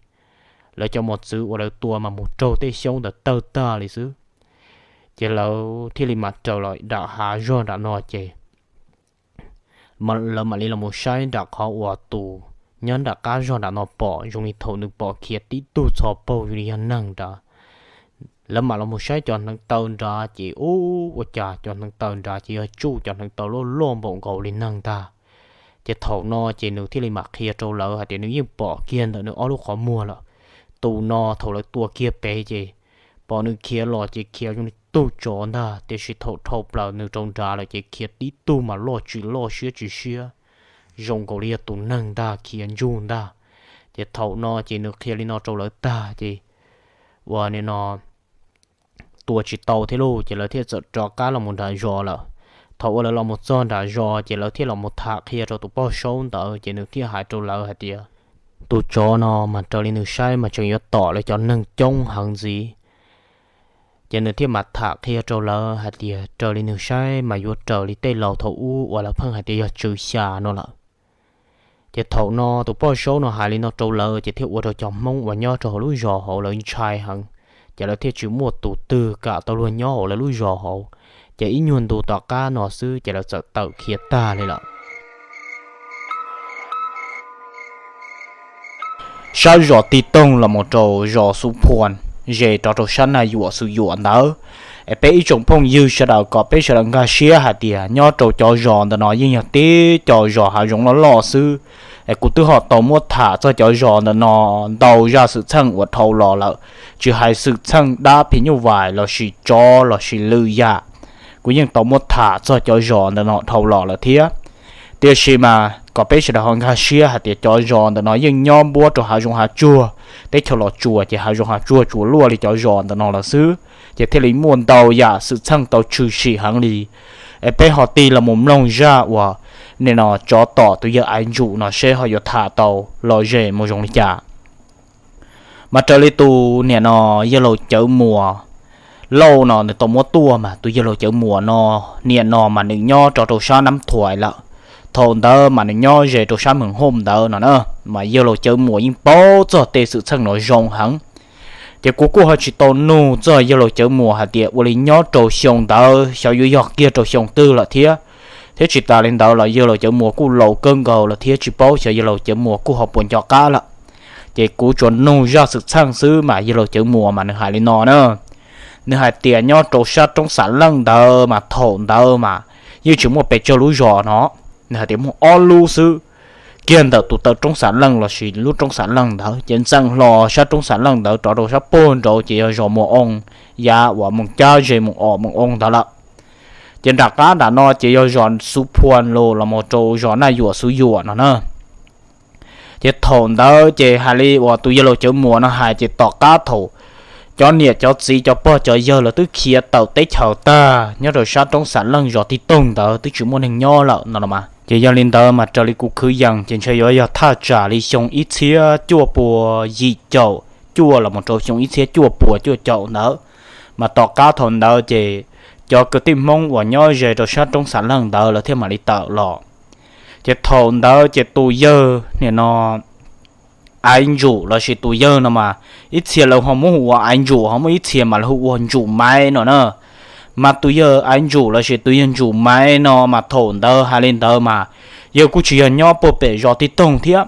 Lawv cov mos txwv uas lawv tua mas mus raug tej xyoob ntawd tawg tag li xwb. Ces lawv thiaj li mam raws los nram hav zog nram no ces lawv mam li los mus saib nram qhov uas tus nyob nram qab zog nram no pom zoo li thaum nws pom khiav tib tug txho paug zoo li yog neeg nrad. Lawv mam los mus saib cov hneev taw nrad ces ub, ua cas cov hneev taw nrad ces yog tsuj cov hneev taw loj loj npaum nkaus li neeg ntag. Ces thaum no ces nws thiaj li mam qhia rau lawv hais tias nws yeej pom kiag ntawm nws ob lub qhov muag lawm. Tus no thaum lawv tua kiag pem ces pom nws khiav los ces khiav zoo li tug tsov ntag, tiam sis thaum dhau plaws nws rau nrad lawm ces khiav tib tug mas loj tsis loj siab tsis siab, zoo nkaus li yog tus neeg ntag khiav ntsug ntag. Ces thaum no ces nws qhia li no rau lawv tag ces uas nim no tua tsis tau thiab lauj, ces lawv thiaj txawm rov qab los mus nram zos lawm. Thaum uas lawv los mus txog nram zos ces lawv thiaj los mus tham qhia rau tus poj saub ntawd ces nws thiaj hais rau lawv hais tias, Tus tsov no mas raws li nws saib mas tseem yuav tom lawv cov neeg coob heev ntxiv. Ces nws thiaj mam tham qhia rau lawv hais tias raws li nws saib mas yuav raws li tej laus thaum ub uas lawv pheej hais tias yog tswv xya no lawm. Ces thaum no tus poj saub no hais li no rau lawv ces thiaj ua rau cov Hmoob uas nyob rau hauv lub zos hauv lawv ntshai heev, ces lawv thiaj tsis muaj tus twg kam tau luag nyob hauv lawv lub zos hauv. Ces ib nyuag ntu tom qab no xwb ces lawv txawm tawm khiav tag li lawm. Sab zos Tij Toog los mus rau zos Xub Phuas, ze rov rau sab Naj Yuam Xus Yuam ntawd. Es peb ib tsoom phooj ywg sawv daws kom peb sawv daws nkag siab hais tias nyob rau cov zos ntawm no yeej yog tib co zos hav zoov loj loj xwb. Es kuv twb ho tau muab tham txog cov zos ntawm no ntau zaj xwm txheej uas dhau los lawm, tsis hais xwm txheej dab phim nyuj vais lossis tsov lossis lwm yam, kuv yeej tau muab tham txog cov zos ntawm no dhau los lawm thiab. Tiam sis mas kom peb sawv daws ho nkag siab hais tias cov zos ntawm no yeej nyob npuab rau hav zoov hav tsuag, teb chaws los tsuas ces hav zoov hav tsuag tsuas luaj li cov zos ntawm no lawm xwb, ces thiaj li muaj ntau yam xwm txheej tau tshwm sim heev li. Es peb ho tig los mus mloog zaj uas nim no tsov tom tus yawg Aiv Ntsum no seb ho yuav tham tau los zem mus zoo li cas. Mas raws li tus niam no yawg laus Cawv Muas Lauj no nws tau muab tuaj mas tus yawg laus Cawv Muas no, niam no mas nws nyob rov rau sab Nab Thuais lawm. Thaum ntawd mas nws nyob ze rau sab Meem Hooj ntawd no na, mas yawg laus Cawv Muas yeej paub txog tej xwm txheej no zoo heev. Ces kuv kuj ho tsis tau nug txog yawg laus Cawv Muas hais tias ua li nyob rau xyoo ntawd xyov yuav yog kiag rau xyoo twg lawm thiab, thiab tsis tas li ntawd los yawg laus Cawv Muas kuj laus kawg nkaus lawm thiab tsis paub xyov yawg laus Cawv Muas kuj ho puas nco qab lawm. Ces kuv tsuas nug zaj xwm txheej xwb mas yawg laus Cawv Muas mas nws hais li no na. Nws hais tias nyob rau sab roob Xam Leej ntawd mas thaum ntawd mas yeej tsis muaj pes tsawg lub zos no, nws hais tias muaj ob lub xwb, kiag ntawm tus taw roob Xam Leej lossis lub roob Xam Leej ntawd ces ntxeev hlo sab roob Xam Leej ntawd rov rau sab puag nraud ces yog zos Mus Oo, yav uas Moos Cab ze Mus Om Moos Oo ntawd lawm. Ces nram qab nram no ces yog zos Xub Phuas los los mus rau zos Naj Yuam Xub Yuam no na. Ces thaum ntawd ces hais li uas tus yawg laus Cawv Muas no hais ces tom qab thaum cov niam cov txiv cov pog cov yawg lawv twb khiav tawm teb chaws tag nyob rau sab roob Xam Leej zos Tij Toog ntawd twb tsis muaj neeg nyob lawm no los mas. Ces yog li ntawd mas raws li kuv khwv yees ces ntshe yuav yog thaj tsam li xyoo ib txhiab cuaj pua yim caum cuaj los mus rau xyoo ib txhiab cuaj pua cuaj caum ntawd. Mas tom qab thaum ntawd ces cov kwv tij Hmoob uas nyob ze rau sab roob Xam Leej ntawd lawv thiaj mam li tawm los. Ces thaum ntawd ces tus yawg nim no Aiv Ntsum lossis tus yawg no mas ib txhia lawv ho muab hu ua Aiv Ntsum, ho muaj ib txhia mas lawv hu ua Ntsum Maiv no na. Mas tus yawg Aiv Ntsum lossis tus yawg Ntsum Maiv no mas thaum ntawd hais li ntawd mas yawg kuj tsis yog nyob puag pem zos Tij Toog thiab,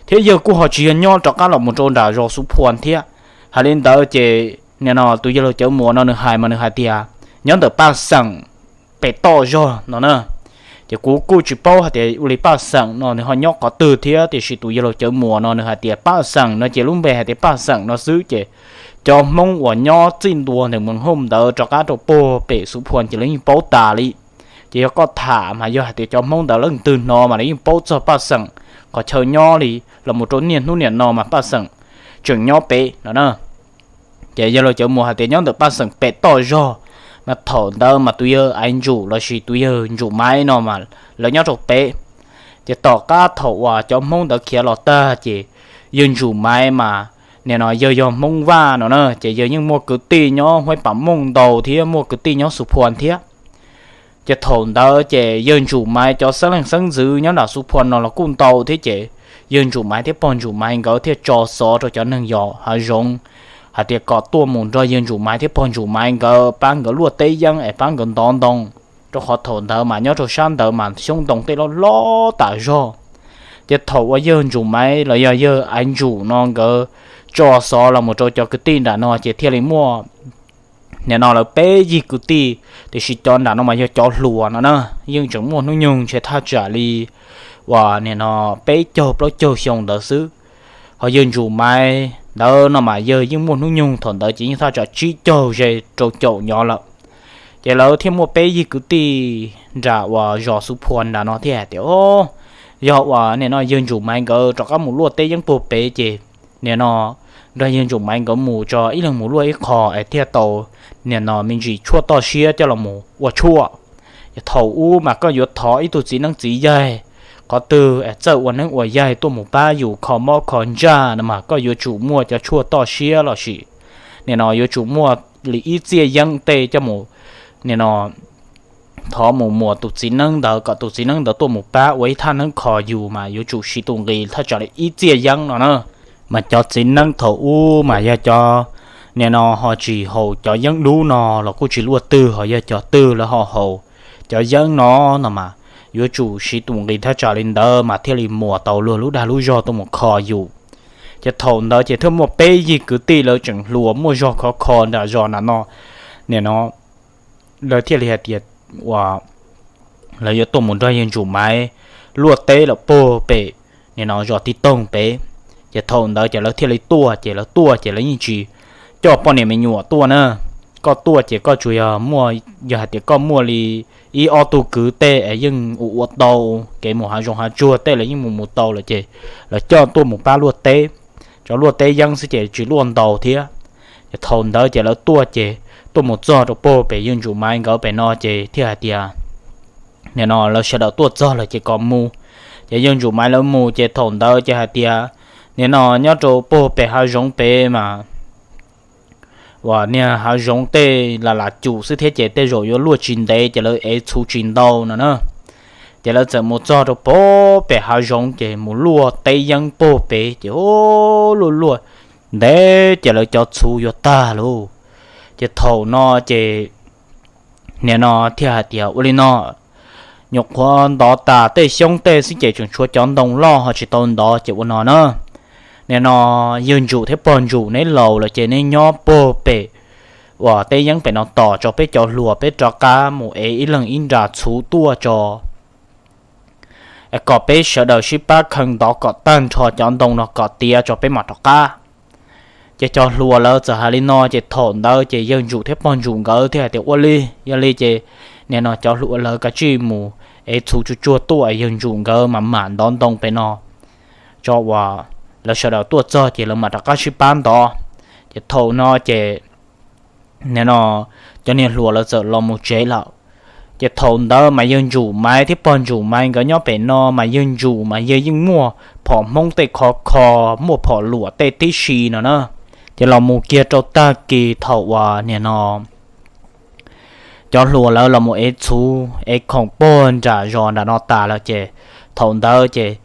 thiab yawg kuj ho tsis yog nyob rov qab los mus rau nram zos Xub Phuas thiab. Hais li ntawd ces nim no tus yawg laus Cawv Muas no nws hais mas nws hais tias nyob ntawm Paj Xeem pem toj zog no na. Ces kuv kuj tsis paub hais tias ua li Paj Xeem no nws ho nyob qhov twg thiab, tiam sis tus yawg laus Cawv Muas no nws hais tias Paj Xeem no ces lub npe hais tias Paj Xeem no xwb ces cov Hmoob uas nyob txij ntua ntawm Moos Hooj ntawd rov qab rau puag pem Xub Phuas ces lawv yeej paub tas li. Ces yog koj tham mas yog hais tias cov Hmoob ntawd leej twg hnov mas lawv yeej paub txog Paj Xeem qhov chaw nyob li los mus rau niaj hnub nim no mas Paj Xeem tseem nyob pem no na. Ces yawg laus Cawv Muas hais tias nyob ntawm Paj Xeem pem toj zog, mas thaum ntawd mas tus yawg Aiv Ntsum lossis tus yawg Ntsum Maiv no mas lawv nyob rau pem. Ces tom qab thaum uas cov Hmoob ntawd khiav los tag ces yawg Ntsum Maiv mas nim no yawg yog Hmoob Vaj no na, ces yawg yeej muaj kwv tij nyob Huaib Pam Mooj ntau thiab muaj kwv tij nyob Xub Phuas thiab. Ces thaum ntawd ces yawg Ntsum Maiv cov xeeb leej xeeb ntxwv nyob nram Xub Phuas no los kuj ntau thiab ces yawg Ntsum Maiv thiab pog Ntsum Maiv nkawd thiaj tso xov rau cov neeg yos hav zoov hais tias kom tuaj mus nrog yawg Ntsum Maiv thiab pog Ntsum Maiv nkawd pab nkawd luaj teb yeeb es pab nkawd ntov ntoo, rau qhov thaum ntawd mas nyob rau sab ntawd mas xyoob ntoo tej loj loj tas zog. Ces thaum uas yawg Ntsum Maiv los yog yawg Aiv Ntsum no nkawd tso xov los mus rau cov kwv tij nram no ces thiaj li muaj nim no lawv peb yig kwv tij, tiam sis cov nram no mas yog cov hluas no na, yeej tseem muaj hnub nyoog ntshe thaj tsam li uas nim no peb caug plaub caug xyoo ntawd xwb. Ho yawg Ntsum Maiv ntawd no mas yawg yeej muaj hnub nyoog thaum ntawd ces yeej thaj tsam tsib caug ze rau caum nyov lawm. Ces lawv thiaj muaj peb yig kwv tij nram uas zos Xub Phuas nram no thiaj hais tias, o, yog uas nim no yawg Ntsum Maiv nkawd rov qab mus luaj teb yeeb puag pem ces nim no nrog yawg Ntsum Maiv nkawd mus tso ib leeg mus luaj ib qho es thiaj tau nim no me ntsis tshuaj toj siab coj los mus ua tshuaj. Thaum ub mas koj yuav thov ib tug txiv neeb txiv yaig, qhov twg es txawj ua neeb ua yaig tuaj mus pab yus kho mob kho ntsaj no mas koj yuav tsum muaj cov tshuaj toj siab los sis nim no yuav tsum muaj li ib txiaj yeeb tej coj mus nim no thov mus muas tus txiv neeb ntawd kom tus txiv neeb ntawd tuaj mus pab ua ib thaj neeb kho yus mas yuav tsum siv tus nqi thaj tsam li ib txiaj yeeb no na. Mas cov txiv neeb thaum ub mas yog cov nim no ho tsis haus cov yeeb dub no los kuj tsis luaj twg, ho yog cov twg lawv ho haus cov yeeb no no mas yuav tsum siv tus nqi thaj tsam li ntawd mas thiaj li muas tau luag lub dag lub zog tuaj mus kho yus. Ces thaum ntawd ces thiaj muaj peb yig kwv tij lawv tseem hluas muaj zog khov kho nram zos nram no, nim no lawv thiaj li hais tias uas lawv yuav tuaj mus nrog yawg Ntsum Maiv luaj teb lawm puag pem nim no zos Tib Toog pem. Ces thaum ntawd ces lawv thiaj li tuaj, ces lawv tuaj ces lawv yeej tsis coj poj niam me nyuam tuaj na. Koj tuaj ces koj tsuas yog muaj, yog hais tias koj muaj li ib ob tug kwv tej es yeej ua ua tau kev mus hav zoov hav tsuag tej lawv yeej mus mus tau lawm ces lawv coj tuaj mus pab luaj teb. Cov luaj teb yeeb xwb ces tsis luaj ntau thiab. Ces thaum ntawd ces lawv tuaj ces tuaj mus txog rau puag pem yawg Ntsum Maiv nkawd pem no ces thiaj hais tias nim no lawv sawv daws tuaj txog lawm ces kom mus. Ces yawg Ntsum Maiv lawv mus ces thaum ntawd ces hais tias nim no nyob rau puag pem hav zoov pem mas uas niag hav zoov tej lam lam cum xwb thiab ces tej zaum yuav luaj tsis ntev ces lawv ev txhuv tsis ntau no na. Ces lawv txawm mus txog rau puag pem hav zoov ces mus luaj teb yeeb puag pem ces luaj luaj ntev ces lawv cov txhuv yuav tag lauj. Ces thaum no ces nim no thiaj hais tias ua li no, nyuam qhuav ntov tas tej xyoob tej xwb ces tseem tshuav cov ntoo loj ho tsis tau ntov ces ua no na. Nim no yawg Ntsum thiab pog Ntsum neb laus lawm ces neb nyob puag pem uas teb yeeb pem no tos tso, peb cov hluas peb rov qab mus ev ib leeg ib nra txhuv tuaj tso, kom peb sawv daws sib pab kheev ntov kom tag nrho cov ntoo no kom tiav tso peb mam rov qab. Ces cov hluas lawv txawm hais li no ces thaum ntawd ces yawg Ntsum thiab pog Ntsum nkawd thiaj hais tias ua li, yog li ces nim no cov hluas lawv kav tsij mus ev txhuv tsuag tsuag tuaj, yawg Ntsum nkawd mam mam ntov ntoo pem no tso uas lawv sawv daws tuaj txog ces lawv mam rov qab sib pab ntov. Ces thaum no ces nim no cov niag hluas lawv txawm los mus tsev lawm. Ces thaum ntawd mas yawg Ntsum Maiv thiab pog Ntsum Maiv nkawd nyob pem no mas yawg Ntsum mas yawg yeej muaj phom Hmoob tej khov kho, muaj phom luam tej tib si no na. Ces los mus kiag rau tag kis thaum uas nim no cov hluas lawv los mus ev txhuv ev khoom puag nram zos nram no tas lawm ces thaum ntawd ces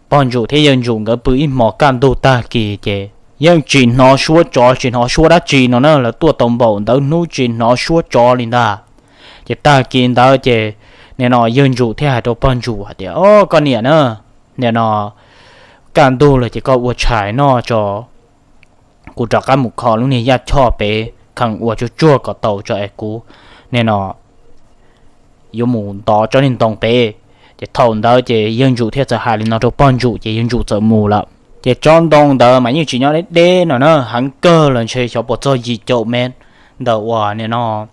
pog Ntsum thiab yawg Ntsum nkawd pw ib hmos kaj ntug tag kis ces yeej tsis hnov suab tsov tsis hnov suab dab tsi no na. Lawv tuaj tau npaum ntawd hnub tsis hnov suab tsov li ntag. Ces tag kis ntawd ces nim no yawg Ntsum thiaj hais rau pog Ntsum hais tias, o koj niam na, nim no kaj ntug lawm ces koj ua tshais noj tso, kuv rov qab mus kho lub niag yaj choj pem kheev ua tsuag tsuag kom tau tso es kuv nim no yuav mus ntov tsob niag ntoo pem. Ces thaum ntawd ces yawg Ntsum thiaj txawm hais li no rau pog Ntsum ces yawg Ntsum txawm mus lawm. Ces tsob ntoo ntawd mas yeej tsis nyob deb deb no na, heev kawg los ntshe xyov puas txog yim caum mev ntawm uas nim no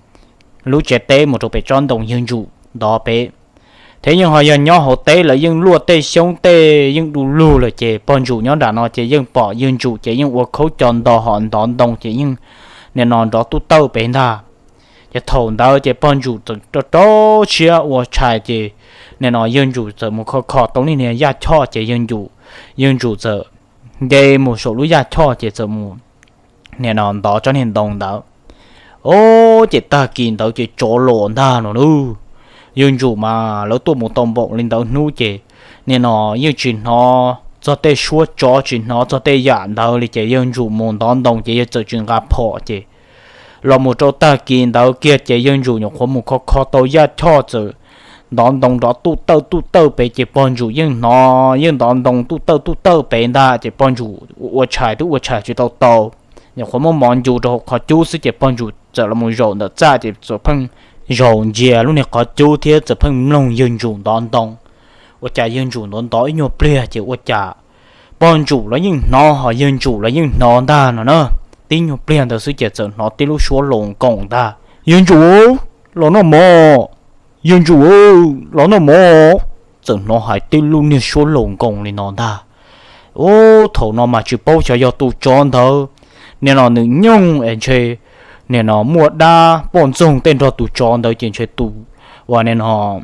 lub tsev teb mus rau pem tsob ntoo yawg Ntsum ntov pem. Thiab yeej ho yog nyob hauv teb lawv yeej luaj tej xyoob tej yeej du lug lawm ces pog Ntsum nyob nram no ces yeej pom yawg Ntsum ces yeej ua khaub co nto ho ntov ntoo ces yeej nim no nrov tuj tawj pem ntag. Ces thaum ntawd ces pog Ntsum txawm rau rau siab ua tshais ces nim no yawg Ntsum txawm mus kho kho tau niag niag yaj choj ces yawg Ntsum, yawg Ntsum txawm nce mus saum lub yaj choj ces txawm mus nim no ntov tsob niag ntoo ntawd. O, ces tag kis ntawd ces tsov los ntag no lauj. Yawg Ntsum mas lawv tuaj mus tau npaum li ntawd hnub ces nim no yeej tsis hnov txog tej suab tsov tsis hnov txog tej yam ntawd li ces yawg Ntsum mus ntov ntoo ces yawg txawm tsis nqa phom ces los mus rau tag kis ntawd kiag ces yawg Ntsum nyuam qhuav mus kho kho tau yaj choj txawm ntov ntoo nrov tuj tawj tuj tawj pem ces pog Ntsum yeej hnov yeej ntov ntoo tuj tawj tuj tawj pem ntag ces pog Ntsum ua tshais twb ua tshais tsis tau tau, nyuam qhuav muab mov ncu rau hauv qhov cub xwb ces pog Ntsum txawm los mus zaum ntawm txaj ces txawm pheej zaum ntsia lub niag qhov cub thiab txawm pheej mloog yawg Ntsum ntov ntoo. Ua cas yawg Ntsum ntov ntov ib nyuag pliag ces ua cas pog Ntsum los yeej hnov ho yawg Ntsum los yeej hnov ntag no na. Tib nyuag pliag ntawd xwb ces txawm hnov tib lub suab laus nkoos ntag, yawg Ntsum, los noj mov, yawg Ntsum, los noj mov. Txawm hnov hais tib lub niag suab laus nkoos li no ntag. Ub, thaum no mas tsis paub xyov yog tus tsov ntawd nim no nws nyooj es ntshe nim no muaj dab poj ntxoog tej nrog tus tsov ntawd ces ntshe tus uas nim no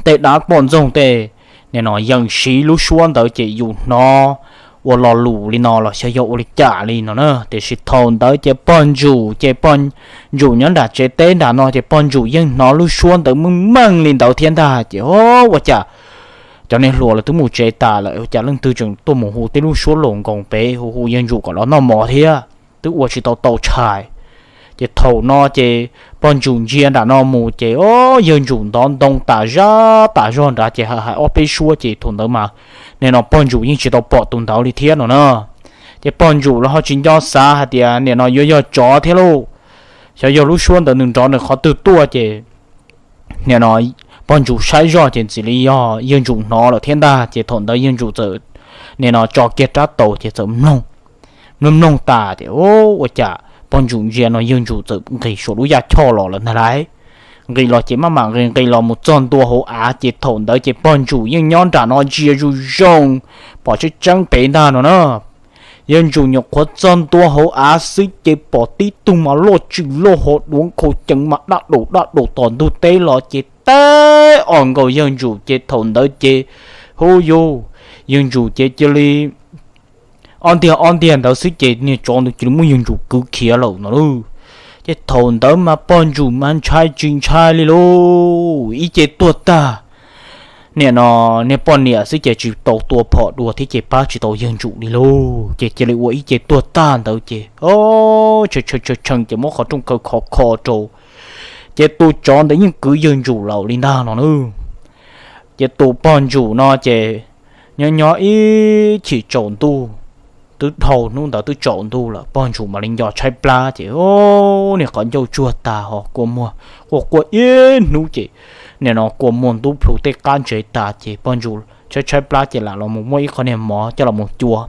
tej dab poj ntxoog tej nim no yeej siv lub suab ntawd ces yus hnov ua lo lus li no los xyov yog ua li cas li no na. Tiam sis thaum ntawd ces pog Ntsum ces pog Ntsum nyob nram tsev teb nram no ces pog Ntsum yeej hnov lub suab ntawd meej meej li ntawd thiab ntag ces o, ua cas cov niag hluas lawv twb mus tsev tas lawm ua cas leej twg tseem tuaj mus hu tib lub suab los nkoos pem hu hu yawg Ntsum kom los noj mov thiab twb ua tsis tau tau tshais. Ces thaum no ces pog Ntsum ntsia nram no mus ces o, yawg Ntsum ntov ntoo tas zaj tas zog nrad ces hais hais ob peb suab ces thaum ntawd mas nim no pog Ntsum yeej tsis tau pom tus ntawd li thiab no na. Ces pog Ntsum los ho tsis nco xav hais tias nim no yuav yog tsov thiab lauj, xyov yog lub suab ntawd nws nrov nws qhov twg tuaj ces nim no pog Ntsum saib zoj ces ntxim li yog yawg Ntsum hnov lawm thiab ntag ces thaum ntawd yawg Ntsum txawm nim no tso kiag rab taus ces txawm mloog mloog mloog tas ces ua cas pog Ntsum ntsia no yawg Ntsum txawm nqis saum lub yaj choj los lawm ntag lauj. Nqis los ces maj mam nqis nqis los mus txog ntua hauv av ces thaum ntawd ces pog Ntsum yeej nyob nram no ntsia zuj zus pom tseeb tseeb pem ntag no na. Yawg Ntsum nyuam qhuav txog ntua hauv av xwb ces pom tib tug mas loj tswm loj hos duav nkhaus ceev mas daj daum daj daum tom ntug teb los ces teb os nkaus yawg Ntsum ces thaum ntawd ces hu yus, yawg Ntsum ces cia li ob ntiag ob ntiag ntawd xwb ces niag tsov ntawd cia li muab yawg Ntsum kwv khiav lawm no lauj. Ces thaum ntawd mas pog Ntsum mas ntshai tsis ntshai li lauj, ib ce tuag tag. Nim no niag poj niam xwb ces tsis tau tua phom dua thiab ces pab tsis tau yawg Ntsum li lauj, ces cia li ua ib ce tuag tag ntawd ces o, tshee tshee ces muab qhov rooj kaw khov kho rau, ces tus tsov ntawd yeej kwv yawg Ntsum lawm li ntag no na. Ces tus pog Ntsum no ces nyob nyob ib chim tsaus ntuj, twb dhau hnub ntawd twb tsaus ntuj lawm pog Ntsum mam li nco tshaib plab ces o, niag qhov ncauj tsuag tas ho kua muag quaj quaj ib hnub ces nim no kua muag ntub plhu tej qab ntsev tas ces pog Ntsum tshaib tshaib plab ces lam los mus muab ib qho niag mov coj los mus cua.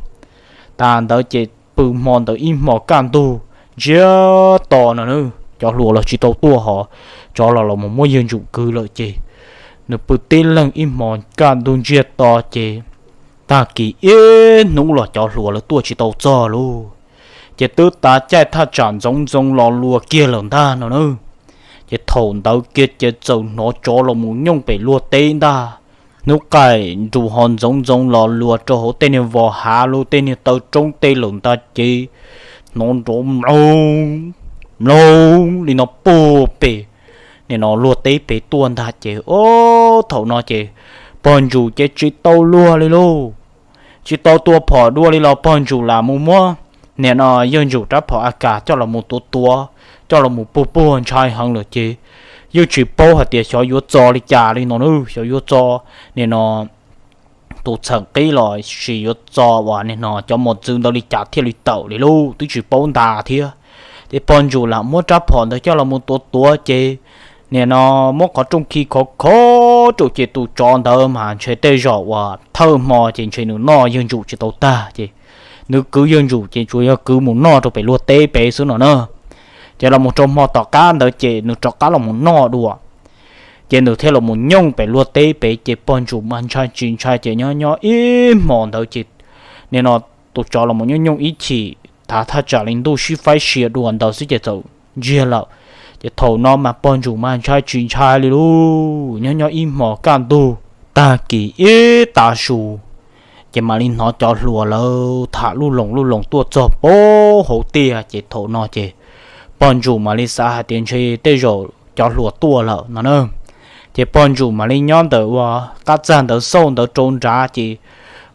Tas ntawd ces pw hmo ntawd ib hmo kaj ntug ntsiag to no na, cov hluas los tsis tau tuaj hos tsov los los mus muab yawg Ntsum kwv lawm ces nws pw tib leeg ib hmo kaj ntug ntsiag to ces tag kis ib hnub los cov hluas lawv tuaj tsis tau txog lauj. Ces twb tav caij thaj tsam ntxoov ntxoo los luas kiag lawm ntag no na. Ces thaum ntawd kiag ces txawm hnov tsov los mus nyooj pem luag teb ntag. Hnub qaij nrus ho ntxoov ntxoo los luas rau hauv tej niag vos hav lub tej niag taw roob tej lawm ntag ces hnov nrov mloog mloog li no puag pem nim no luag teb pem tuaj ntag ces o, thaum no ces pog Ntsum ces tsis tau luag li lauj. Tsis tau tua phom dua li los pog Ntsum lam mus muab nim no yawg Ntsum rab phom A Kas coj los mus tuav tuav, coj los mus puag puag ntshai heev lawm ces yeej tsis paub hais tias xyov yuav txo li cas li no na, xyov yuav txo nim no tus txheem qib los sis yuav txo uas nim no cov mos txwv ntawd li cas thiaj li tawm li lauj, twb tsis paub nta thiab. Ces pog Ntsum lam muab rab phom ntawd coj los mus tuav tuav ces nim no muab qhov rooj khi khov khov rau ces tus tsov ntawd mas ntshe tej zaum uas thawj hmo ces ntshe nws noj yawg Ntsum tsis tau tag ces nws kwv yawg Ntsum ces tsuas yog kwv mus noj rau pem luag teb pem xwb no na. Ces los mus rau hmo tom qab ntawd ces nws rov qab los mus noj dua, ces nws thiaj los mus nyooj pem luag teb pem ces pog Ntsum mas ntshai tsis ntshai ces nyob nyob ib hmo ntawd ces nim no tus tsov los mus nyooj nyooj ib chim thav thaj tsam li ntuj sib faib sia dua ntawd xwb ces txawm ntsiag lawm. Ces thaum no mas pog Ntsum mas ntshai tsis ntshai li lauj, nyob nyob ib hmo kaj ntug tag kis ib tav su ces mam li hnov cov hluas lawv tham lub loos lub loos tuaj txog puag hauv tiaj ces thaum no ces pog Ntsum mam li xav hais tias ntshe tej zaum cov hluas tuaj lawm no na. Ces pog Ntsum mam li nyob ntawm ua qab txag ntawd xauj ntawd rau nrad ces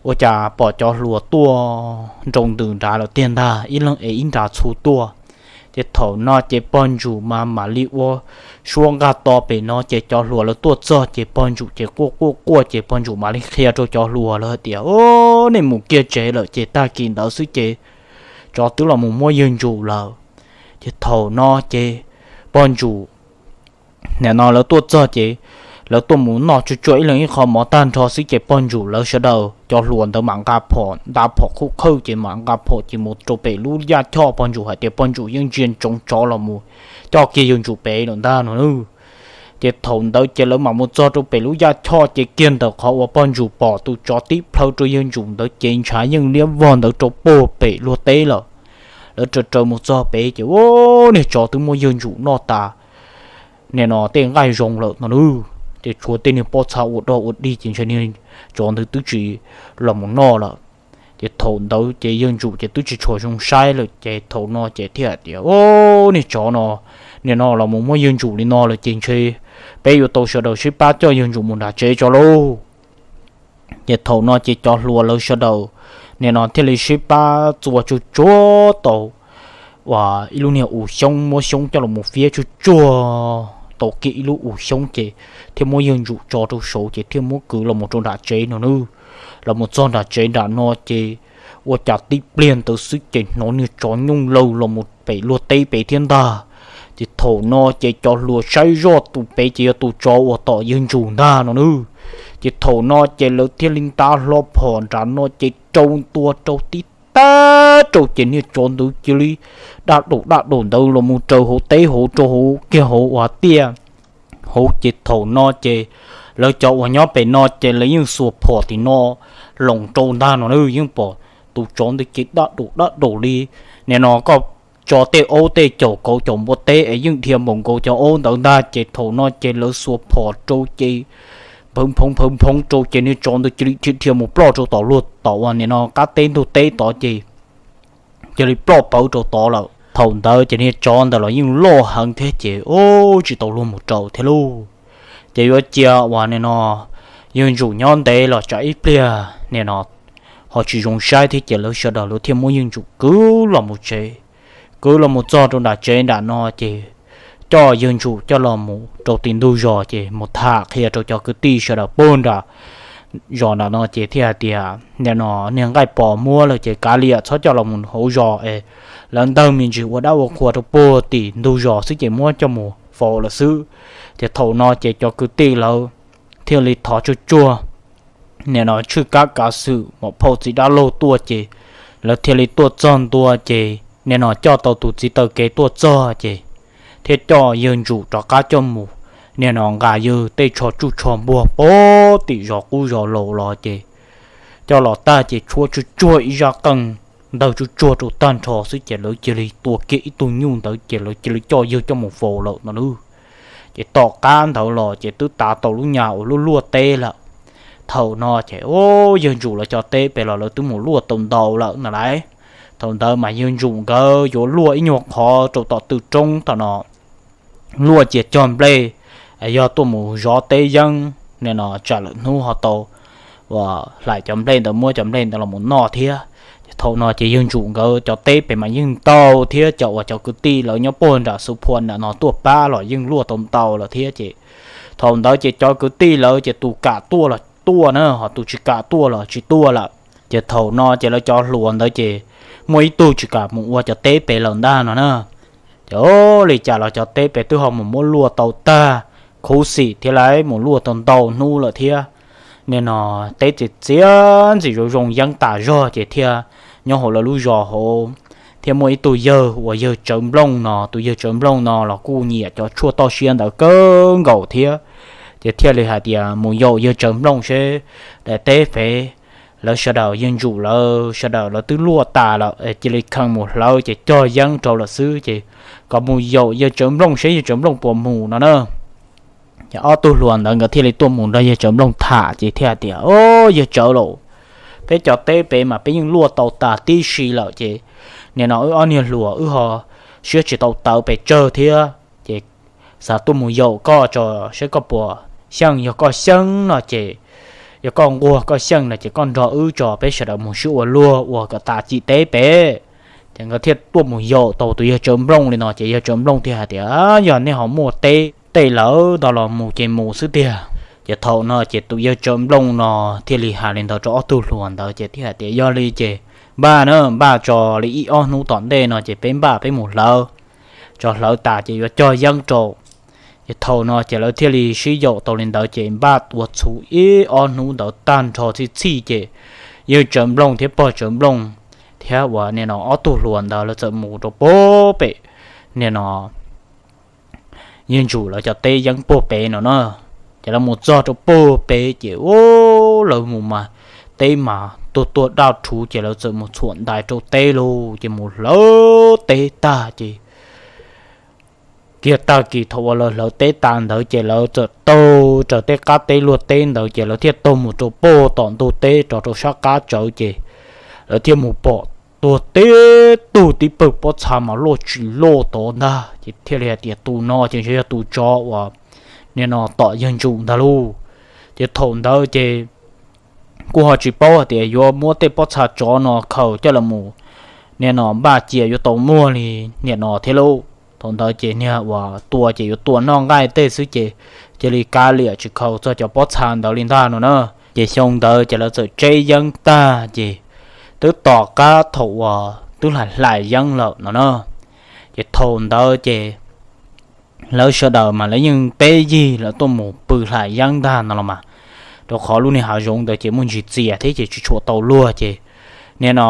ua cas pom cov hluas tuaj nroo ntws nrad lawm tiag ntag, ib leeg ev ib nra txhuv tuaj. Ces thaum no ces pog Ntsum mas mam li ua suab nqaj to pem no ces cov hluas lawv tuaj txog ces pog Ntsum ces quaj quaj quaj ces pog Ntsum mam li qhia rau cov hluas lawv hais tias, o, nej mus kiag tsev lawm ces tag kis ntawd xwb ces tsov twb los mus muab yawg Ntsum lawm. Ces thaum no ces pog Ntsum nim no lawv tuaj txog ces lawv tuaj mus noj tsuag tsuag ib leeg ib qho mov tag nrho xwb ces pog Ntsum lawv sawv daws cov hluas ntawd mam nqa phom nta phom qhuj qhawj ces mam nqa phom ces mus rau pem lub yaj choj. Pog Ntsum hais tias pog Ntsum yeej ntsia ntsoov tsov los mus coj kiag yawg Ntsum pem lawm ntag no na. Ces thaum ntawd ces lawv mam mus txog rau pem lub yaj choj ces kiag ntawm qhov uas pog Ntsum pom tus tsov tib plhaw rau yawg Ntsum ntawd ces ntshav yeej liab vog ntawd rau puag pem luag teb lawm. Lawv raws raws mus txog pem ces ua niag tsov twb muab yawg Ntsum noj tas nim no tej nqaij zoo lawm no nawb. ces tshuav tej niag pob txha ua dog ua dig ces ntshe niag tsov ntawd twb tsis los mus noj lawm. Ces thaum ntawd ces yawg Ntsum ces twb tsis tshua zoo saib lawm ces thaum no ces thiaj hais tias, Au, niag tsov no, nim no los mus muab yawg Ntsum li no lawm ces ntshe peb yuav tau sawv daws sib pab coj yawg Ntsum mus nram tsev tso lauj. Ces thaum no ces cov hluas lawv sawv daws nim no thiaj li sib pab txua tsuag tsuag tau uas ib lub niag u xyoob, muab xyoob coj los mus fiab tsuag tsuag tau kiag ib lub u xyoob ces thiaj muab yawg Ntsum tso rau saud ces thiaj muab kwv los mus rau nram tsev no nawb. Los mus txog nram tsev nram no ces ua cas tib pliag ntawd xwb ces hnov niag tsov nyooj laws los mus pem luag teb pem thiab ntag. Ces thaum no ces cov hluas saib zoj tus pem ces yog tus tsov uas tom yawg Ntsum ntag no nawb. Ces thaum no ces lawv thiaj li nta hlo phom nram no ces rau ntua rau tib tag rau ces niag tsov ntawd cia li daj daum daj daum ntawd los mus raws hauv teb hauv rau hauv kiag hauv uas tiaj hauv. Ces thaum no ces lawv cov uas nyob pem no ces lawv yeej xuas phom tim no loos rau ntag no nawb. Yeej pom tus tsov ntawd ces daj daum daj daum li nim no koj tso tej aub tej caum kauv caum npua teb es yeej dhia npaum nkaus cov aub ntawd ntag. Ces thaum no ces lawv xuas phom rau ces nphawv nphoov nphawv nphoov rau ces niag tsov ntawd cia li dhia dhia mus ploj rau tom luag tom uas nim no qab teb ntug teb tod ces cia li ploj pawv rau tod lawm. Thaum ntawd ces niag tsov ntawd los yeej loj heev thiab ces ub tsis tau luag mus rau thiab lauj. Ces yuav cia uas nim no yawg Ntsum nyob ntev los tsam ib pliag nim no ho tsis zoo saib thiab ces lawv sawv daws lawv thiaj muab yawg Ntsum kwv los mus tsev. Kwv los mus txog rau nram tsev nram no ces coj yawg Ntsum coj los mus rau tim ntug zos ces mus tham qhia rau cov kwv tij sawv daws puag nram zos nram no ces thiaj hais tias, Nim no niag nqaij pos muab lawm ces kav liam txhob coj los mus hauv zos es lawv ntawg me ntsis ua dab ua qhua rau puag tim ntug zos xwb ces muab coj mus faus lawm xwb. Ces thaum no ces cov kwv tij lawv thiaj li thov tsuag tsuag nim no tshwj kab kav xwm maum phauj txiv dab laug tuaj ces lawv thiaj li tuaj txog ntua ces nim no coj tau tus txiv taw kev tuaj txog ces thiaj coj yawg Ntsum rov qab coj mus nim no nqa yawg tej tsho tsuj tsho npuag puag tim zos qub zos laus los ces coj los tag ces tshuab tsuag tsuag ib zaj qeej ntawg tsuag tsuag rau tag nrho xwb ces lawv cia li tua kiag ib tug nyuj ntawd ces lawv cia li coj yawg coj mus faus lawm no nawb. Ces tom qab ntawd los ces twb tav tau lub nyuag uas luaj luaj teb lawm. Thaum no ces yawg Ntsum lawv cov teb pem los lawv twb mus luaj tau ntau lawm no lauj. Thaum ntawd mas yawg Ntsum nkawd yuav luaj ib nyuag qhov rau tom tw roob thaum no luaj cia cog nplej, yog tuaj mus zov teb yeeb nim no tsam lawm hnub ho tau uas hlais cov nplej ntawd muab cov nplej ntawd los mus noj thiab. Ces thaum no ces yawg Ntsum nkawd cov teb pem mas yeej ntau thiab cov uas cov kwv tij lawv nyob puag nram Xu Phua nram no tuaj pab los yeej luaj tau ntau lawm thiab ces thaum ntawd ces cov kwv tij lawv ces tus kam tuaj los tuaj na ho tus tsis kam tuaj los tsis tuaj lawm. Ces thaum no ces lawv cov hluas ntawd ces muaj ib tug tsis kam mus ua cov teb pem lawm ntag no na. Ces li cas los cov teb pem twb ho mus muab luaj tau tag, khuv xim thiab lauj, mus luaj tau ntau hnub lawm thiab. Nim no teb txias txias ntxim zoo zoo yeeb tas zog ces thiaj nyob hauv lawv lub zos hauv thiaj muaj ib tug yawg uas yawg Tsawv Nplooj no, tus yawg Tsawv Nplooj no los kuj nyiam cov tshuaj toj siab ntawd kawg nkaus thiab. Ces thiaj li hais tias mus yaum yawg Tsawv Nplooj seb daim teb pem lawv sawv daws yawg Ntsum lawv sawv daws lawv twb luaj tas lawm cia li kheev mus hlawv ces cog yeeb rau lawm xwb ces kom mus yaum yawg Tsawv Nplooj seb yawg Tsawv Nplooj puas mus no na. Ces ob tug hluas ntawd nkawd thiaj li tuaj mus nrog yawg Tsawv Nplooj tham ces thiaj tias, Au, yawg Tsawv lauj, peb cov teb pem mas peb yeej luaj tau tas tib si lawm ces nim no wb ob niag hluas wb ho siab tsis tau tawv pes tsawg thiab ces xav tuaj mus yaum koj tso seb koj puas xyeej, yog koj xyeej no ces, yog koj nquag koj xyeej no ces koj nrog wb tso peb sawv daws mus sib ua luag ua kom tas cim teb pem. Ces nkawd thiaj tuaj mus yaum tau tus yawg Tsawv Nplooj li no ces yawg Tsawv Nplooj thiaj hais tias, Yog nej ho muaj teb tej lawm ntag los mus ces mus xwb tiag. Ces thaum no ces tus yawg Tsawv Nplooj no thiaj li hais li ntawd rau ob tug hluas ntawd ces thiaj hais tias, Yog li ces npaj na, npaj tso li ib ob hnub tom ntej no ces peb npaj peb mus hlawv, tso hlawv tas ces yuav cog yeeb rau. Ces thaum no ces lawv thiaj li sib yaum tau li ntawd ces npaj tua txhuv ib ob hnub ntawd tag nrho txhij txhij ces yawg Tsawv Nplooj thiab pog Tsawv Nplooj thiab uas nim no ob tug hluas ntawd lawv txawm mus rau puag pem nim no yawg Ntsum lawv cov teb yeeb puag pem no na. Ces lawv mus txog rau puag pem ces ub, lawv mus mas teb mas tuag tuag daj rhuv ces lawv txawm mus txhuam ntais rau teb lauj. Ces mus hlawv teb tag ces Kiag tag kis thaum uas lawv hlawv teb tas ntawd ces lawv txawm taug raws tej qab teb luag teb ntawd ces lawv thiaj taug mus rau puag tom ntug teb rov rau sab qab tsawv ces lawv thiaj mus pom tuag tib tug tib pawg pob txha mas loj tsis loj tod ntag ces thiaj li hais tias tus no ces ntshe yog tus tsov uas nim no tom yawg Ntsum ntag lauj. Ces thaum ntawd ces kuj ho tsis paub hais tias yuav muab tej pob txha tsov no khaws coj los mus nim no npaj cia yuav tau muag li nim no thiab lauj. Thaum ntawd ces niag uas tua ces yuav tua noj nqaij tej xwb ces cia li kav liam tsis khaws txog cov pob txha ntawd li ntag no na. Ces xyoo ntawd ces lawv txawm tseb yeeb tag ces twb tom qab thaum uas twb hlais hlais yeeb lawm no na. Ces thaum ntawd ces lawv sawv daws mas lawv yeej peb yig lawv tuaj mus pw hlais yeeb ntag no los mas, rau qhov lub niag hav zoov ntawd ces muaj ntsis txias thiab ces tsis tshua tau luag ces nim no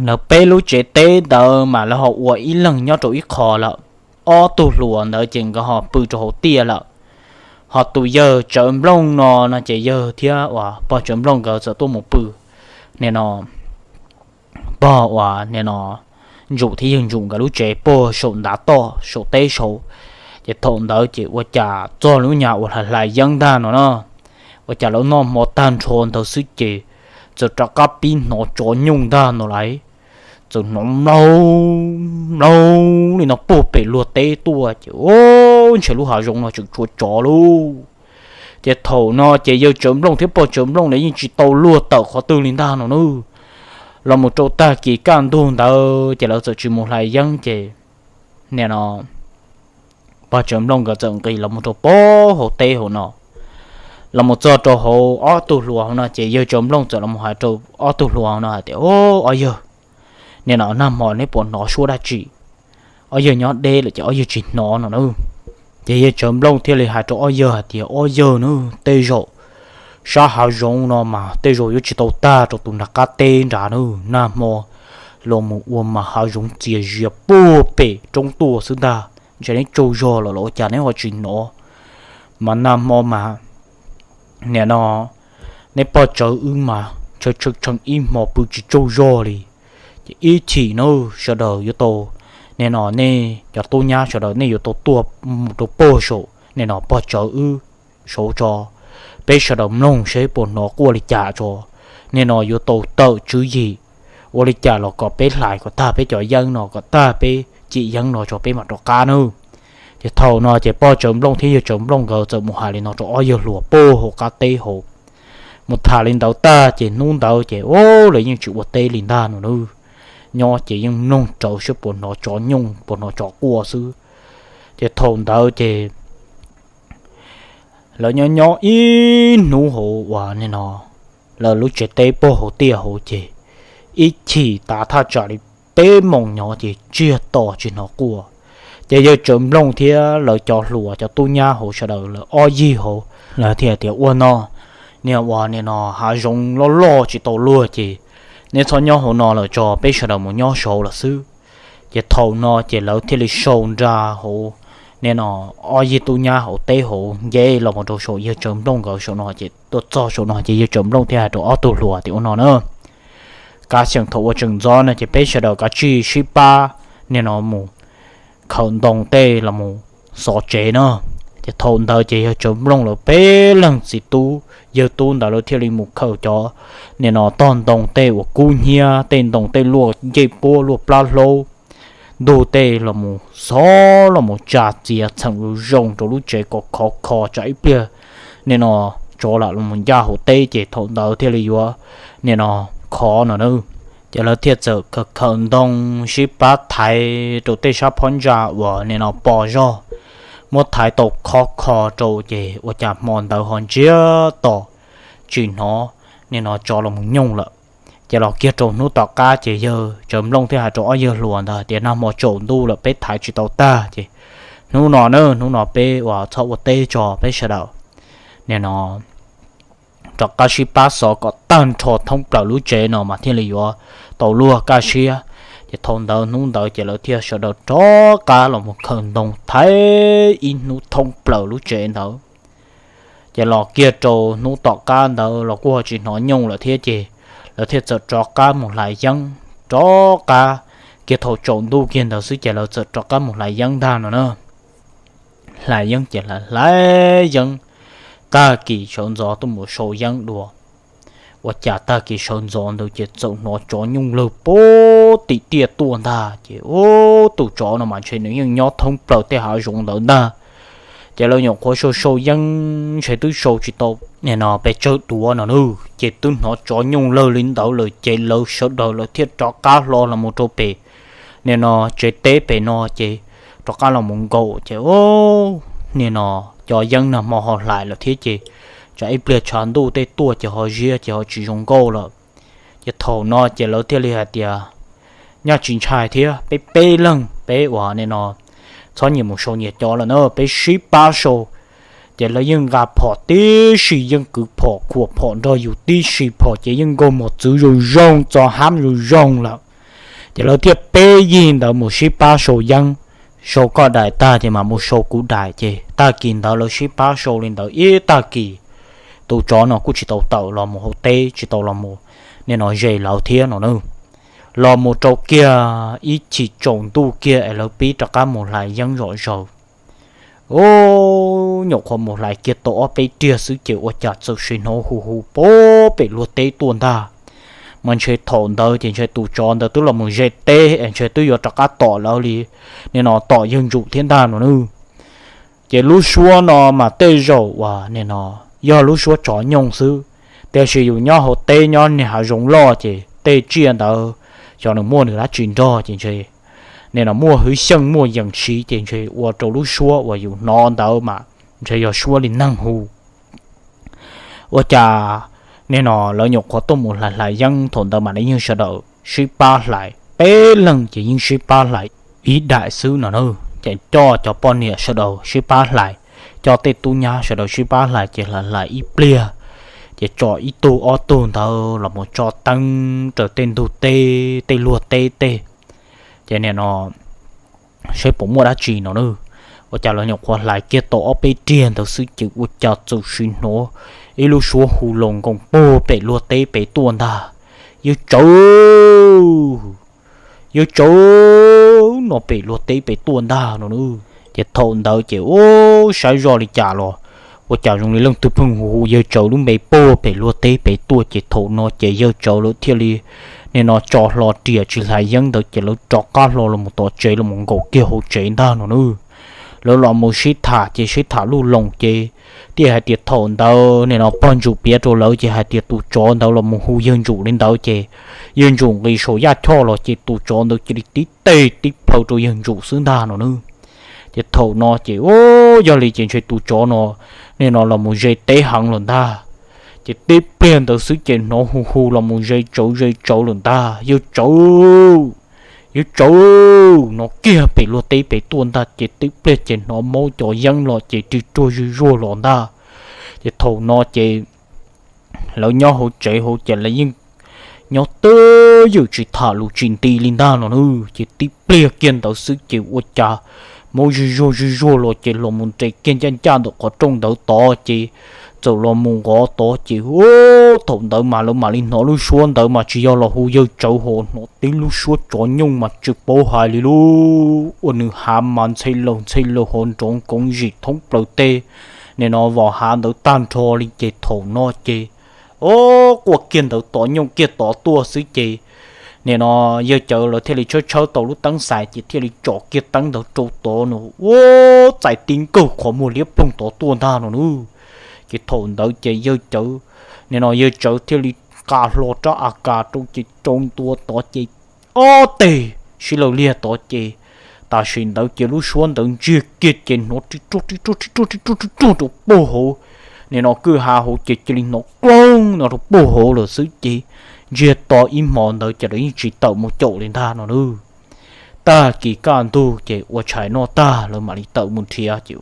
lawv peb lub tsev teb ntawd mas lawv ho ua ib leeg nyob rau ib qho lawm. Ob tug hluas ntawd ces nkawd ho pw rau hauv tiaj lawm. Ho tus yawg Tsawv Nplooj no no ces yawg thiab uas pog Tsawv Nplooj nkawd txawm tuaj mus pw nim no pog uas nim no Ntsum thiab yawg Ntsum nkawd lub tsev puag saum ntav toj saum teb saud. Ces thaum ntawd ces ua cas txog lub nyuag uas hlais hlais yeeb ntag no na, ua cas lawv noj hmo tag nrho ntawd xwb ces txawm rov qab pib hnov tsov nyooj ntag no lauj. Txawm hnov mlaug mlaug li no puag pem luag teb tuaj ces o, ntshe lub hav zoov no tseem tshuav tsov lauj. Ces thaum no ces yawg Tsawv Nplooj thiab pog Tsawv Nplooj lawv yeej tsis tau luag tawm qhov twg li ntag no na. Los mus rau tag kis kaj ntug ntawd ces lawv txawm tsis mus hlais yeeb ces nim no pog Tsawv Nplooj nkawd txawm nqis los mus rau puag hauv teb hauv no. Los mus txog rau hauv ob tug hluas hauv no ces yawg Tsawv Nplooj txawm los mus hais rau ob tug hluas hauv no hais tias, O, ob yawg, nim no nag hmo neb puas hnov suab dab tsi? Ob yawg nyob deb lawm ces ob yawg tsis hnov no na. Ces yawg Tsawv Nplooj thiaj li hais rau ob yawg hais tias, Ob yawg na, tej zaum sab hav zoov no mas tej zaum yuav tsis tau tag rau tus nram qab teb nrad na. Nag hmo los mus ua mas hav zoov txias zias puag pem roob tuaj xwb ntag. Ntshe neb tsaug zog lawm los ua cas neb ho tsis hnov? Mas nag hmo mas nim no neb pog Tsawv wb mas tshee tshee ib hmo pw tsis tsaug zog li. Ces ib chim na sawv daws yuav tau, nim no nej cov tub nyab sawv daws nej yuav tau tuaj mus rau puag saum nim no pog Tsawv wb saud tso, peb sawv daws mloog seb puas hnov quaj li cas tso. Nim no yuav tau tawm tswv yim ua li cas los kom peb hlais kom tag peb cov yeeb no, kom tag peb cim yeeb no tso peb mam rov qab nawb. Ces thaum no ces pog Tsawv Nplooj thiab yawg Tsawv Nplooj nkawd txawm mus hais li no rau ob yawg hluas puag hauv qab teb hauv. Mus tham li ntawd tag ces hnub ntawd ces o, lawv yeej tsis ua teb li ntag no nawb. Nyob ces yeej mloog rawv seb puas hnov tsov nyooj puas hnov tsov quaj xwb. Ces thaum ntawd ces lawv nyob nyob ib hnub hauv uas nim no lawv lub tsev teb puag hauv tiaj hauv ces ib chim tav thaj tsam li peb moos nyob ces tsiag to tsis hnov quaj. Ces yawg Tsawv Nplooj thiab lawv cov hluas cov tub nyab hauv sawv daws lawv ob yig hauv lawv thiaj tias, Ua no, niag uas nim no hav zoov loj loj tsis tau luag ces neb txhob nyob hauv no lawm tso, peb sawv daws mus nyob saud lawm xwb. Ces thaum no ces lawv thiaj li sau nra hauv nim no ob yig tub nyab hauv teb hauv nce los mus rau saum yawg Tsawv Nplooj nkawd saum no ces tuaj txog saum no ces yawg Tsawv Nplooj thiaj hais rau ob tug hluas tias, Ua no na, kav xyeem thaum ua tseem ntxov no ces peb sawv daws kav tsij sib pab nim no mus khawm ntoo tej los mus xov tsev na. Ces thaum ntawd ces yawg Tsawv Nplooj lawv peb leeg txiv tub yawg tub ntawd lawv thiaj li mus khawm cov nim no tog ntoo tej uas kub hnyiab, tej ntoo tej luaj ncej puab luaj plab hlaub ntug tej los mus xov los mus tsa txiav txheem zoo zoo rau lub tsev kom khov kho tsam ib pliag nim no tsov lam los mus ncaj hauv teb ces thaum ntawd thiaj li yuav nim no khov no na. Ces lawv thiaj txawm khawm khawm ntoo sib pab thaiv rau tej sab phab ntsa uas nim no pos zog, muab thaiv tau khov kho rau ces ua cas hmo ntawd ho ntsiag to tsis hnov nim no tsov los mus nyooj lawm. Ces los kiag rau hnub tom qab ces yawg Tsawv Nplooj thiaj hais rau ob yawg hluas ntawd tias, Nag hmo tsaus ntuj lawm peb thaiv tsis tau tag ces hnub no na, hnub no peb uas txhob ua teb tso, peb sawv daws nim no rov qab sib pab xov kom tag nrho thoob plaws lub tsev no mas thiaj li yuav tau luag kaj siab. Ces thaum ntawd hnub ntawd ces lawv thiaj sawv daws rov qab los mus khawm ntoo thaiv ib hnub thoob plaws lub tsev ntawd. Ces los kiag rau hnub tom qab ntawd los kuj ho tsis hnov nyooj lawm thiab ces lawv thiaj txawm rov qab mus hlais yeeb, rov qab Kiag thaum tsaus ntuj kiag ntawd xwb ces lawv txawm rov qab mus hlais yeeb ntag no na. Hlais yeeb ces hlais hlais yeeb, tag kis sawv ntxov tuaj mus sau yeeb dua. Ua cas tag kis sawv ntxov ntawd ces txawm hnov tsov nyooj lawg puag tim tiaj tuaj ntag ces ub, tus tsov no mas ntshe nws yeej nyob thoob plaws tej hav zoov ntawd ntag. Ces lawv nyuam qhuav sau sau yeeb ntshe twb sau tsis tau nim no pes tsawg duav no na, ces twb hnov tsov nyooj lawg li ntawd lawm ces lawv sawv daws lawv thiaj rov qab hlo los mus rau pem nim no tsev teb pem no ces rov qab los mus nkaum ces ub, nim no cov yeeb nag hmo ho hlais lawm thiab ces tsam ib pliag tshav ntuj tej tuaj ces ho ziab ces ho tsis zoo nkauj lawm. Ces thaum no ces lawv thiaj li hais tias, nyaj tsis ntshai thiab, peb peb leeg peb uas nim no txhob nyias mus sau nyias cov lawm na, peb sib pab sau. Ces lawv yeej nqa phom tib si, yeej kwv phom khuam phom nrog yus tib si, phom ces yeej nkaug mos txwv zoo zoo, txo hab zoo zoo lawm. Ces lawv thiaj peb yig ntawd mus sib pab sau yeeb, sau koj daim tag ces mam mus sau kuv daim ces tag kis ntawd lawv sib pab sau li ntawd ib tag kis, tus tsov no kuj tsis tau tawm los mus hauv teb, tsis tau los mus nim no ze lawv thiab no na. Los mus rau kiag ib chim tsaus ntuj kiag es lawv pib rov qab mus hlais yeeb zom zaws. Ub, nyuam qhuav mus hlais kiag tau ob peb riag xwb ces ua cas txawm sim hnov hu hu puag pem luag teb tuaj ntag. Mas ntshe thaum ntawd ces ntshe tus tsov ntawd twb los mus ze teb es ntshe twb yuav rov qab tom lawv li nim no tom yawg Ntsum thiab ntag no na. Ces lub suab no mas tej zaum uas nim no yog lub suab tsov nyooj xwb, tiam sis yus nyob hauv teb nyob niag hav zoov loj ces tej tsiaj ntawd xyov nws muaj nws dab tsi nrog ces ntshe nim no muaj hwv xyeej muaj yees siv ces ntshe ua rau lub suab uas yus hnov ntawd mas ntshe yog suab li neeg hu. Ua cas nim no lawv nyuam qhuav tuaj mus hlais hlais yeeb thaum ntawd mas lawv yeej sawv daws sib pab hlais, peb leeg ces yeej sib pab hlais ib daim xwb no na. Ces coj cov poj niam sawv daws sib pab hlais, coj tej tub nyab sawv daws sib pab hlais ces hlais hlais ib pliag ces tso ib tug ob tug ntawd los mus tso teeb raws tej ntug teb tej luag teb tej, ces nim no seb puas muaj dab tsi no na. Ua cas lawv nyuam qhuav hlais kiag tau ob peb riag ntawd xwb ces ua cas txawm sim hnov ib lub suab hu loo nkoos puag pem luag teb pem tuaj ntag, yawg Tsawv, yawg Tsawv no pem luag teb pem tuaj ntag no na. Ces thaum ntawd ces ub, saib zoj li cas los ua cas zoo li leej twg pheej hu hu yawg Tsawv lub npe puag pem luag teb pem tuaj ces thaum no ces yawg Tsawv lawv thiaj li nim no tso hlo riam tsis hlais yeeb ntawd ces lawv rov qab hlo los mus tom tsev los mus nkaum kiag hauv tsev ntag no na. Lawv los mus sib tham ces sib tham luj loos ces thiaj hais tias thaum ntawd nim no pog Ntsum piav rau lawv ces hais tias tus tsov ntawd los mus hu yawg Ntsum li ntawd ces yawg Ntsum nqis saum yaj choj los ces tus tsov ntawd cia li tib teg tib plhaw rau yawg Ntsum xwb ntag no na. Ces thaum no ces ub, yog li ces ntshe tus tsov no nim no los mus ze teb heev lawm ntag. Ces tib pliag ntawd xwb ces hnov hu hu los mus ze Tsawv ze Tsawv lawm ntag, yawg Tsawv, yawg Tsawv no kiag pem luag teb pem tuaj ntag ces tib pliag ces hnov maub cov yeeb los ces rig ruag zuj zuag los ntag. Ces thaum no ces lawv nyob hauv tsev hauv ces lawv yeej nyob twj ywm tsis tham lus tsis nti li ntag no na. Ces tib pliag kiag ntawd xwb ces ua cas maub zuj zuag zuj zuag los ces los mus nres kiag ncaj ncaj ntawm qhov rooj ntawd tod ces txawm los mus nqov tod ces thaum ntawd mas lawv mam li hnov lub suab ntawd mas tsis yog los hu yawg Tsawv ho hnov tib lub suab tsov nyooj mas tsis paub hais li lub ua nws hav mas ntxhe laws ntxhe laws ho nrov nkoov zim thoob plaws tej nim no vos hav ntawd tag nrho li ces thaum no ces o, quaj kiag ntawd tod nyooj kiag tod tuaj xwb ces nim no yawg Cawv lawv thiaj li tshawb tshawb tau lub teeb xais ces thiaj li tsom kiag teeb ntawd rau tod no ua txais tib nkaug qhov muag liab ploog tod tuaj ntag no na. Ces thaum ntawd ces yawg Cawv, nim no yawg Cawv thiaj li nqa hlo rab a kas rau ces rau ntua tod ces ob teg sib law liag tod ces tam sim ntawd ces lub suab ntawd ntsiag kiag ces hnov ri ruag ri ruag ri ruag ri ruag ri ruag rau puag hauv, nim no kwj ha hauv ces cia li hnov kloog no rau puag hauv lawm xwb ces ntsiag to ib hmo ntawd ces lawv yeej tsis tawm mus caum li ntag no na. Tag kis kaj ntug ces ua tshais noj tag lawv mam li tawm mus nrhiav ces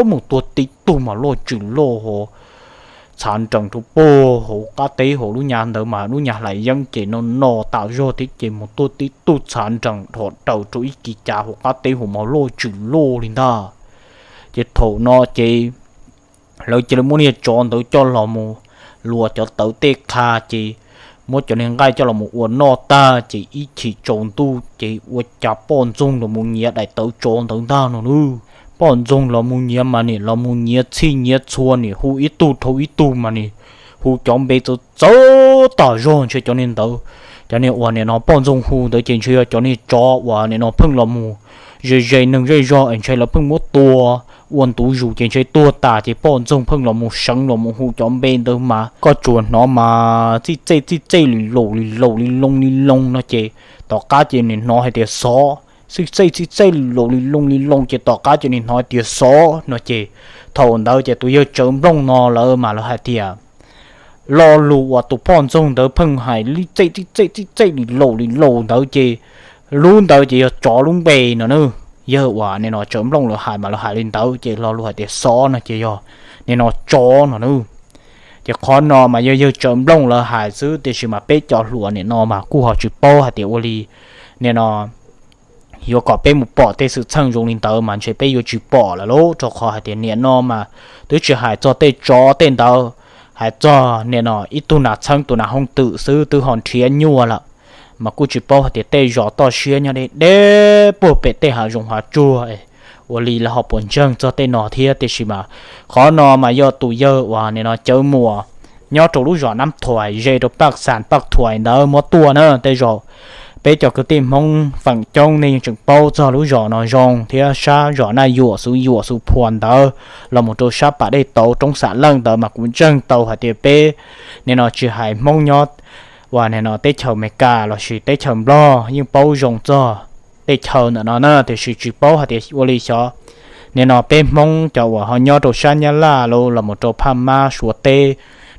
mus tuaj tib tug mas loj tsws loj ho txhav nrees rau puag hauv qab teb hauv lub nyab ntawd mas lub nyab hlais yeeb ces no no tas zog thiab ces mus tuaj tib tug txhav nrees dhos raws rau ib kis cav hauv qab teb hauv mas loj tsws loj li ntag. Ces thaum no ces lawv cia li muab niag tsov ntawd coj los mus luas cov tawv tej qha ces muab cov niag nqaij coj los mus ua noj tag ces ib chim tsaus ntuj ces ua cas poj ntxoog los mus nyiav daim tawv tsov ntawd ntag no nawb. Poj ntxoog los mus nyiav mas nim los mus nyiav txhij nyiav txhua, nim hu ib tug dhau ib tug mas nim hu cov npe txawv txawv tas zog, ntshe cov niag ntawd, cov niag uas nim no poj ntxoog hu ntawd ces ntshe yog cov niag tsov uas nim no pheej los mus ze ze neeg zej zog es ntshe lawv pheej muab tua ua ntu zus ces ntshe tuag tas ces poj ntxoog pheej los mus seev los mus hu cov npe ntawd mas koj tsuas hnov mas txij txej txij txej li laus li laus li loo li loo no ces tom qab ces nim hnov hais tias xov, txij txej txij txej li laus li loo li loo ces tom qab ces nim hnov hais tias xov no ces thaum ntawd ces tus yawg Tsawv Nplooj no lawv mas lawv hais tias lo lus uas tus poj ntxoog ntawd pheej hais li txej txij txej txij txej li laus li laus ntawd ces lub ntawd ces yog tsov lub npe no nawb. Yawg uas nim no Tsawv Nplooj lawv hais mas lawv hais li ntawd ces lo lus hais tias xov no ces yog nim no tsov no nawb. Ces qhov no mas yog yawg Tsawv Nplooj lawv hais xwb, tiam sis mas peb cov hluas nim no mas kuj ho tsis paub hais tias ua li nim no yuav kom peb mus pom tej xwm txheej zoo li ntawd mas ntshe peb yuav tsis pom lawm lauj, rau qhov hais tias nim no mas twb tsis hais txog tej tsov tej ntawd, hais txog nim no ib tug nas txheeb tus nas hooj twm xwb twb ho nrhiav nyuaj lawm. Mas kuj tsis paub hais tias tej zos toj siab nyob deb deb puag pem tej hav zoov hav tsuag, ua li lawv ho puas ntseeg txog tej no thiab, tiam sis mas qhov no mas yog tus yawg uas nim no Cawv Muas nyob rau lub zos Nab Thuais ze rau Paj Xas Paj Thuais ntawd muab tuaj na. Tej zaum peb cov kwv tij Hmoob feem coob nej yeej tseem paub txog lub zos no zoo thiab, sab zos Naj Yuam Xuv Yuam Xuv Phuas ntawd los mus rau sab pas dej tauv roob Xam Leej ntawd mas kuv ntseeg tau hais tias peb nim no tsis hais Hmoob nyob uas nim no teb chaws Amelikas lossis teb chaws Nplog yeej paub zoo txog tej chaw ntawm no na, tiam sis tsis paub hais tias ua li xyov nim no peb Hmoob cov uas ho nyob rau sab Nyab Laj los mus rau Phaj Mab Suav teb,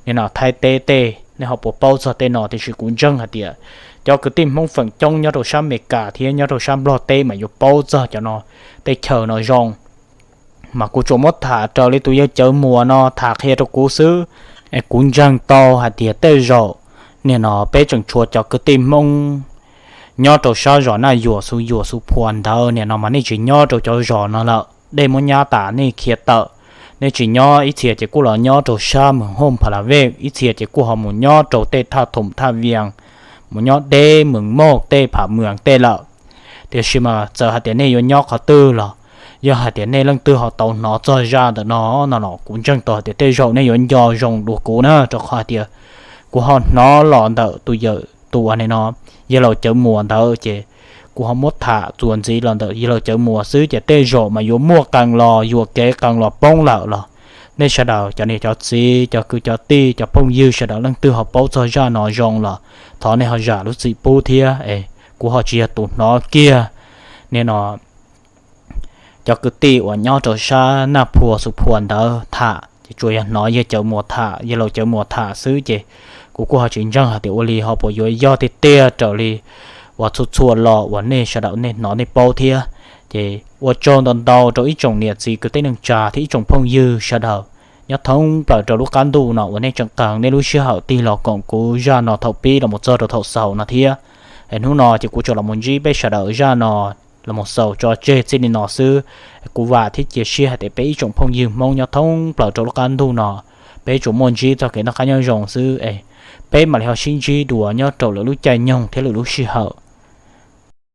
nim no Thaib teb tej nej ho puas paub txog tej no, tiam sis kuv ntseeg hais tias cov kwv tij Hmoob feem coob nyob rau sab Amelikas thiab nyob rau sab Nplog teb mas yuav paub txog cov no, tej chaw no zoo. Mas kuv tsuas muab tham raws li tus yawg Cawv Muas no tham qhia rau kuv xwb. Es kuv ntseeg tau hais tias tej zaum nim no peb tseem tshuav cov kwv tij Hmoob nyob rau sab zos Naj Yuam Xuv Yuam Xuv Phuas ntawd nim no mas nej tsis nyob rau cov zos no lawm, dej muab nyab tas nej khiav tawm. Nej tsis nyob, ib txhia ces kuj los nyob rau sab Moos Hooj Pha La Vej, ib txhia ces kuj ho mus nyob rau tej thaj Thoom Thaj Vias, mus nyob deb Moos Moj tej Pham Muas tej lawm. Tiam sis mas txawm hais tias nej yuav nyob qhov twg los, yog hais tias nej leej twg ho tau hnov txog zaj ntawm no no los kuv ntseeg tau hais tias tej zaum nej yuav nco zoo dua kuv na, rau qhov hais tias kuv ho hnov los ntawm tus yawm tus uas nim no yawg laus Cawv Muas ntawd ces kuv ho muab tham txuas ntxiv los ntawm yawg laus Cawv Muas xwb ces tej zaum mas yuav muaj qee los yuam kev qee los poob lawm los nej sawv daws cov niam cov txiv cov kwv cov tij cov phooj ywg sawv daws leej twg ho paub txog zaj no zoo los thov nej ho zam lub txim pub thiab es kuv ho tsis yog tus hnov kiag nim no cov kwv tij uas nyob rau sab Naj Phuas Xus Phuas ntawd tham ces tsuas yog hnov yawg Cawv Muas tham, yawg laus Cawv Muas tham xwb ces kuv kuj ho tsis ntseeg hais tias ua li ho puas yuav yog tiag tiag raws li uas txhua txhua lo uas nej sawv daws nej hnov nej paub thiab. Ces ua tsaug ntau ntau rau ib tsoom niam txiv kwv tij neej tsa thiab ib tsoom phooj ywg sawv daws nyob thoob plaws rau lub qab ntuj no uas nej tseem qee nej lub sij hawm tig los koom kuv zaj no thaum pib los mus txog rau thaum xaus no thiab. Es hnub no ces kuv tsuas los mus ntsib peb sawv daws zaj no los mus xaus tso tseg txij li no xwb. Kuv vam thiab cia siab hais tias peb ib tsoom phooj ywg Hmoob nyob thoob plaws rau lub qab ntuj no peb tsuas muaj ntsib txoj kev noj qab nyob zoo xwb es peb mam li ho sib ntsib dua nyob rau lwm lub caij nyoog thiab lwm lub sij hawm.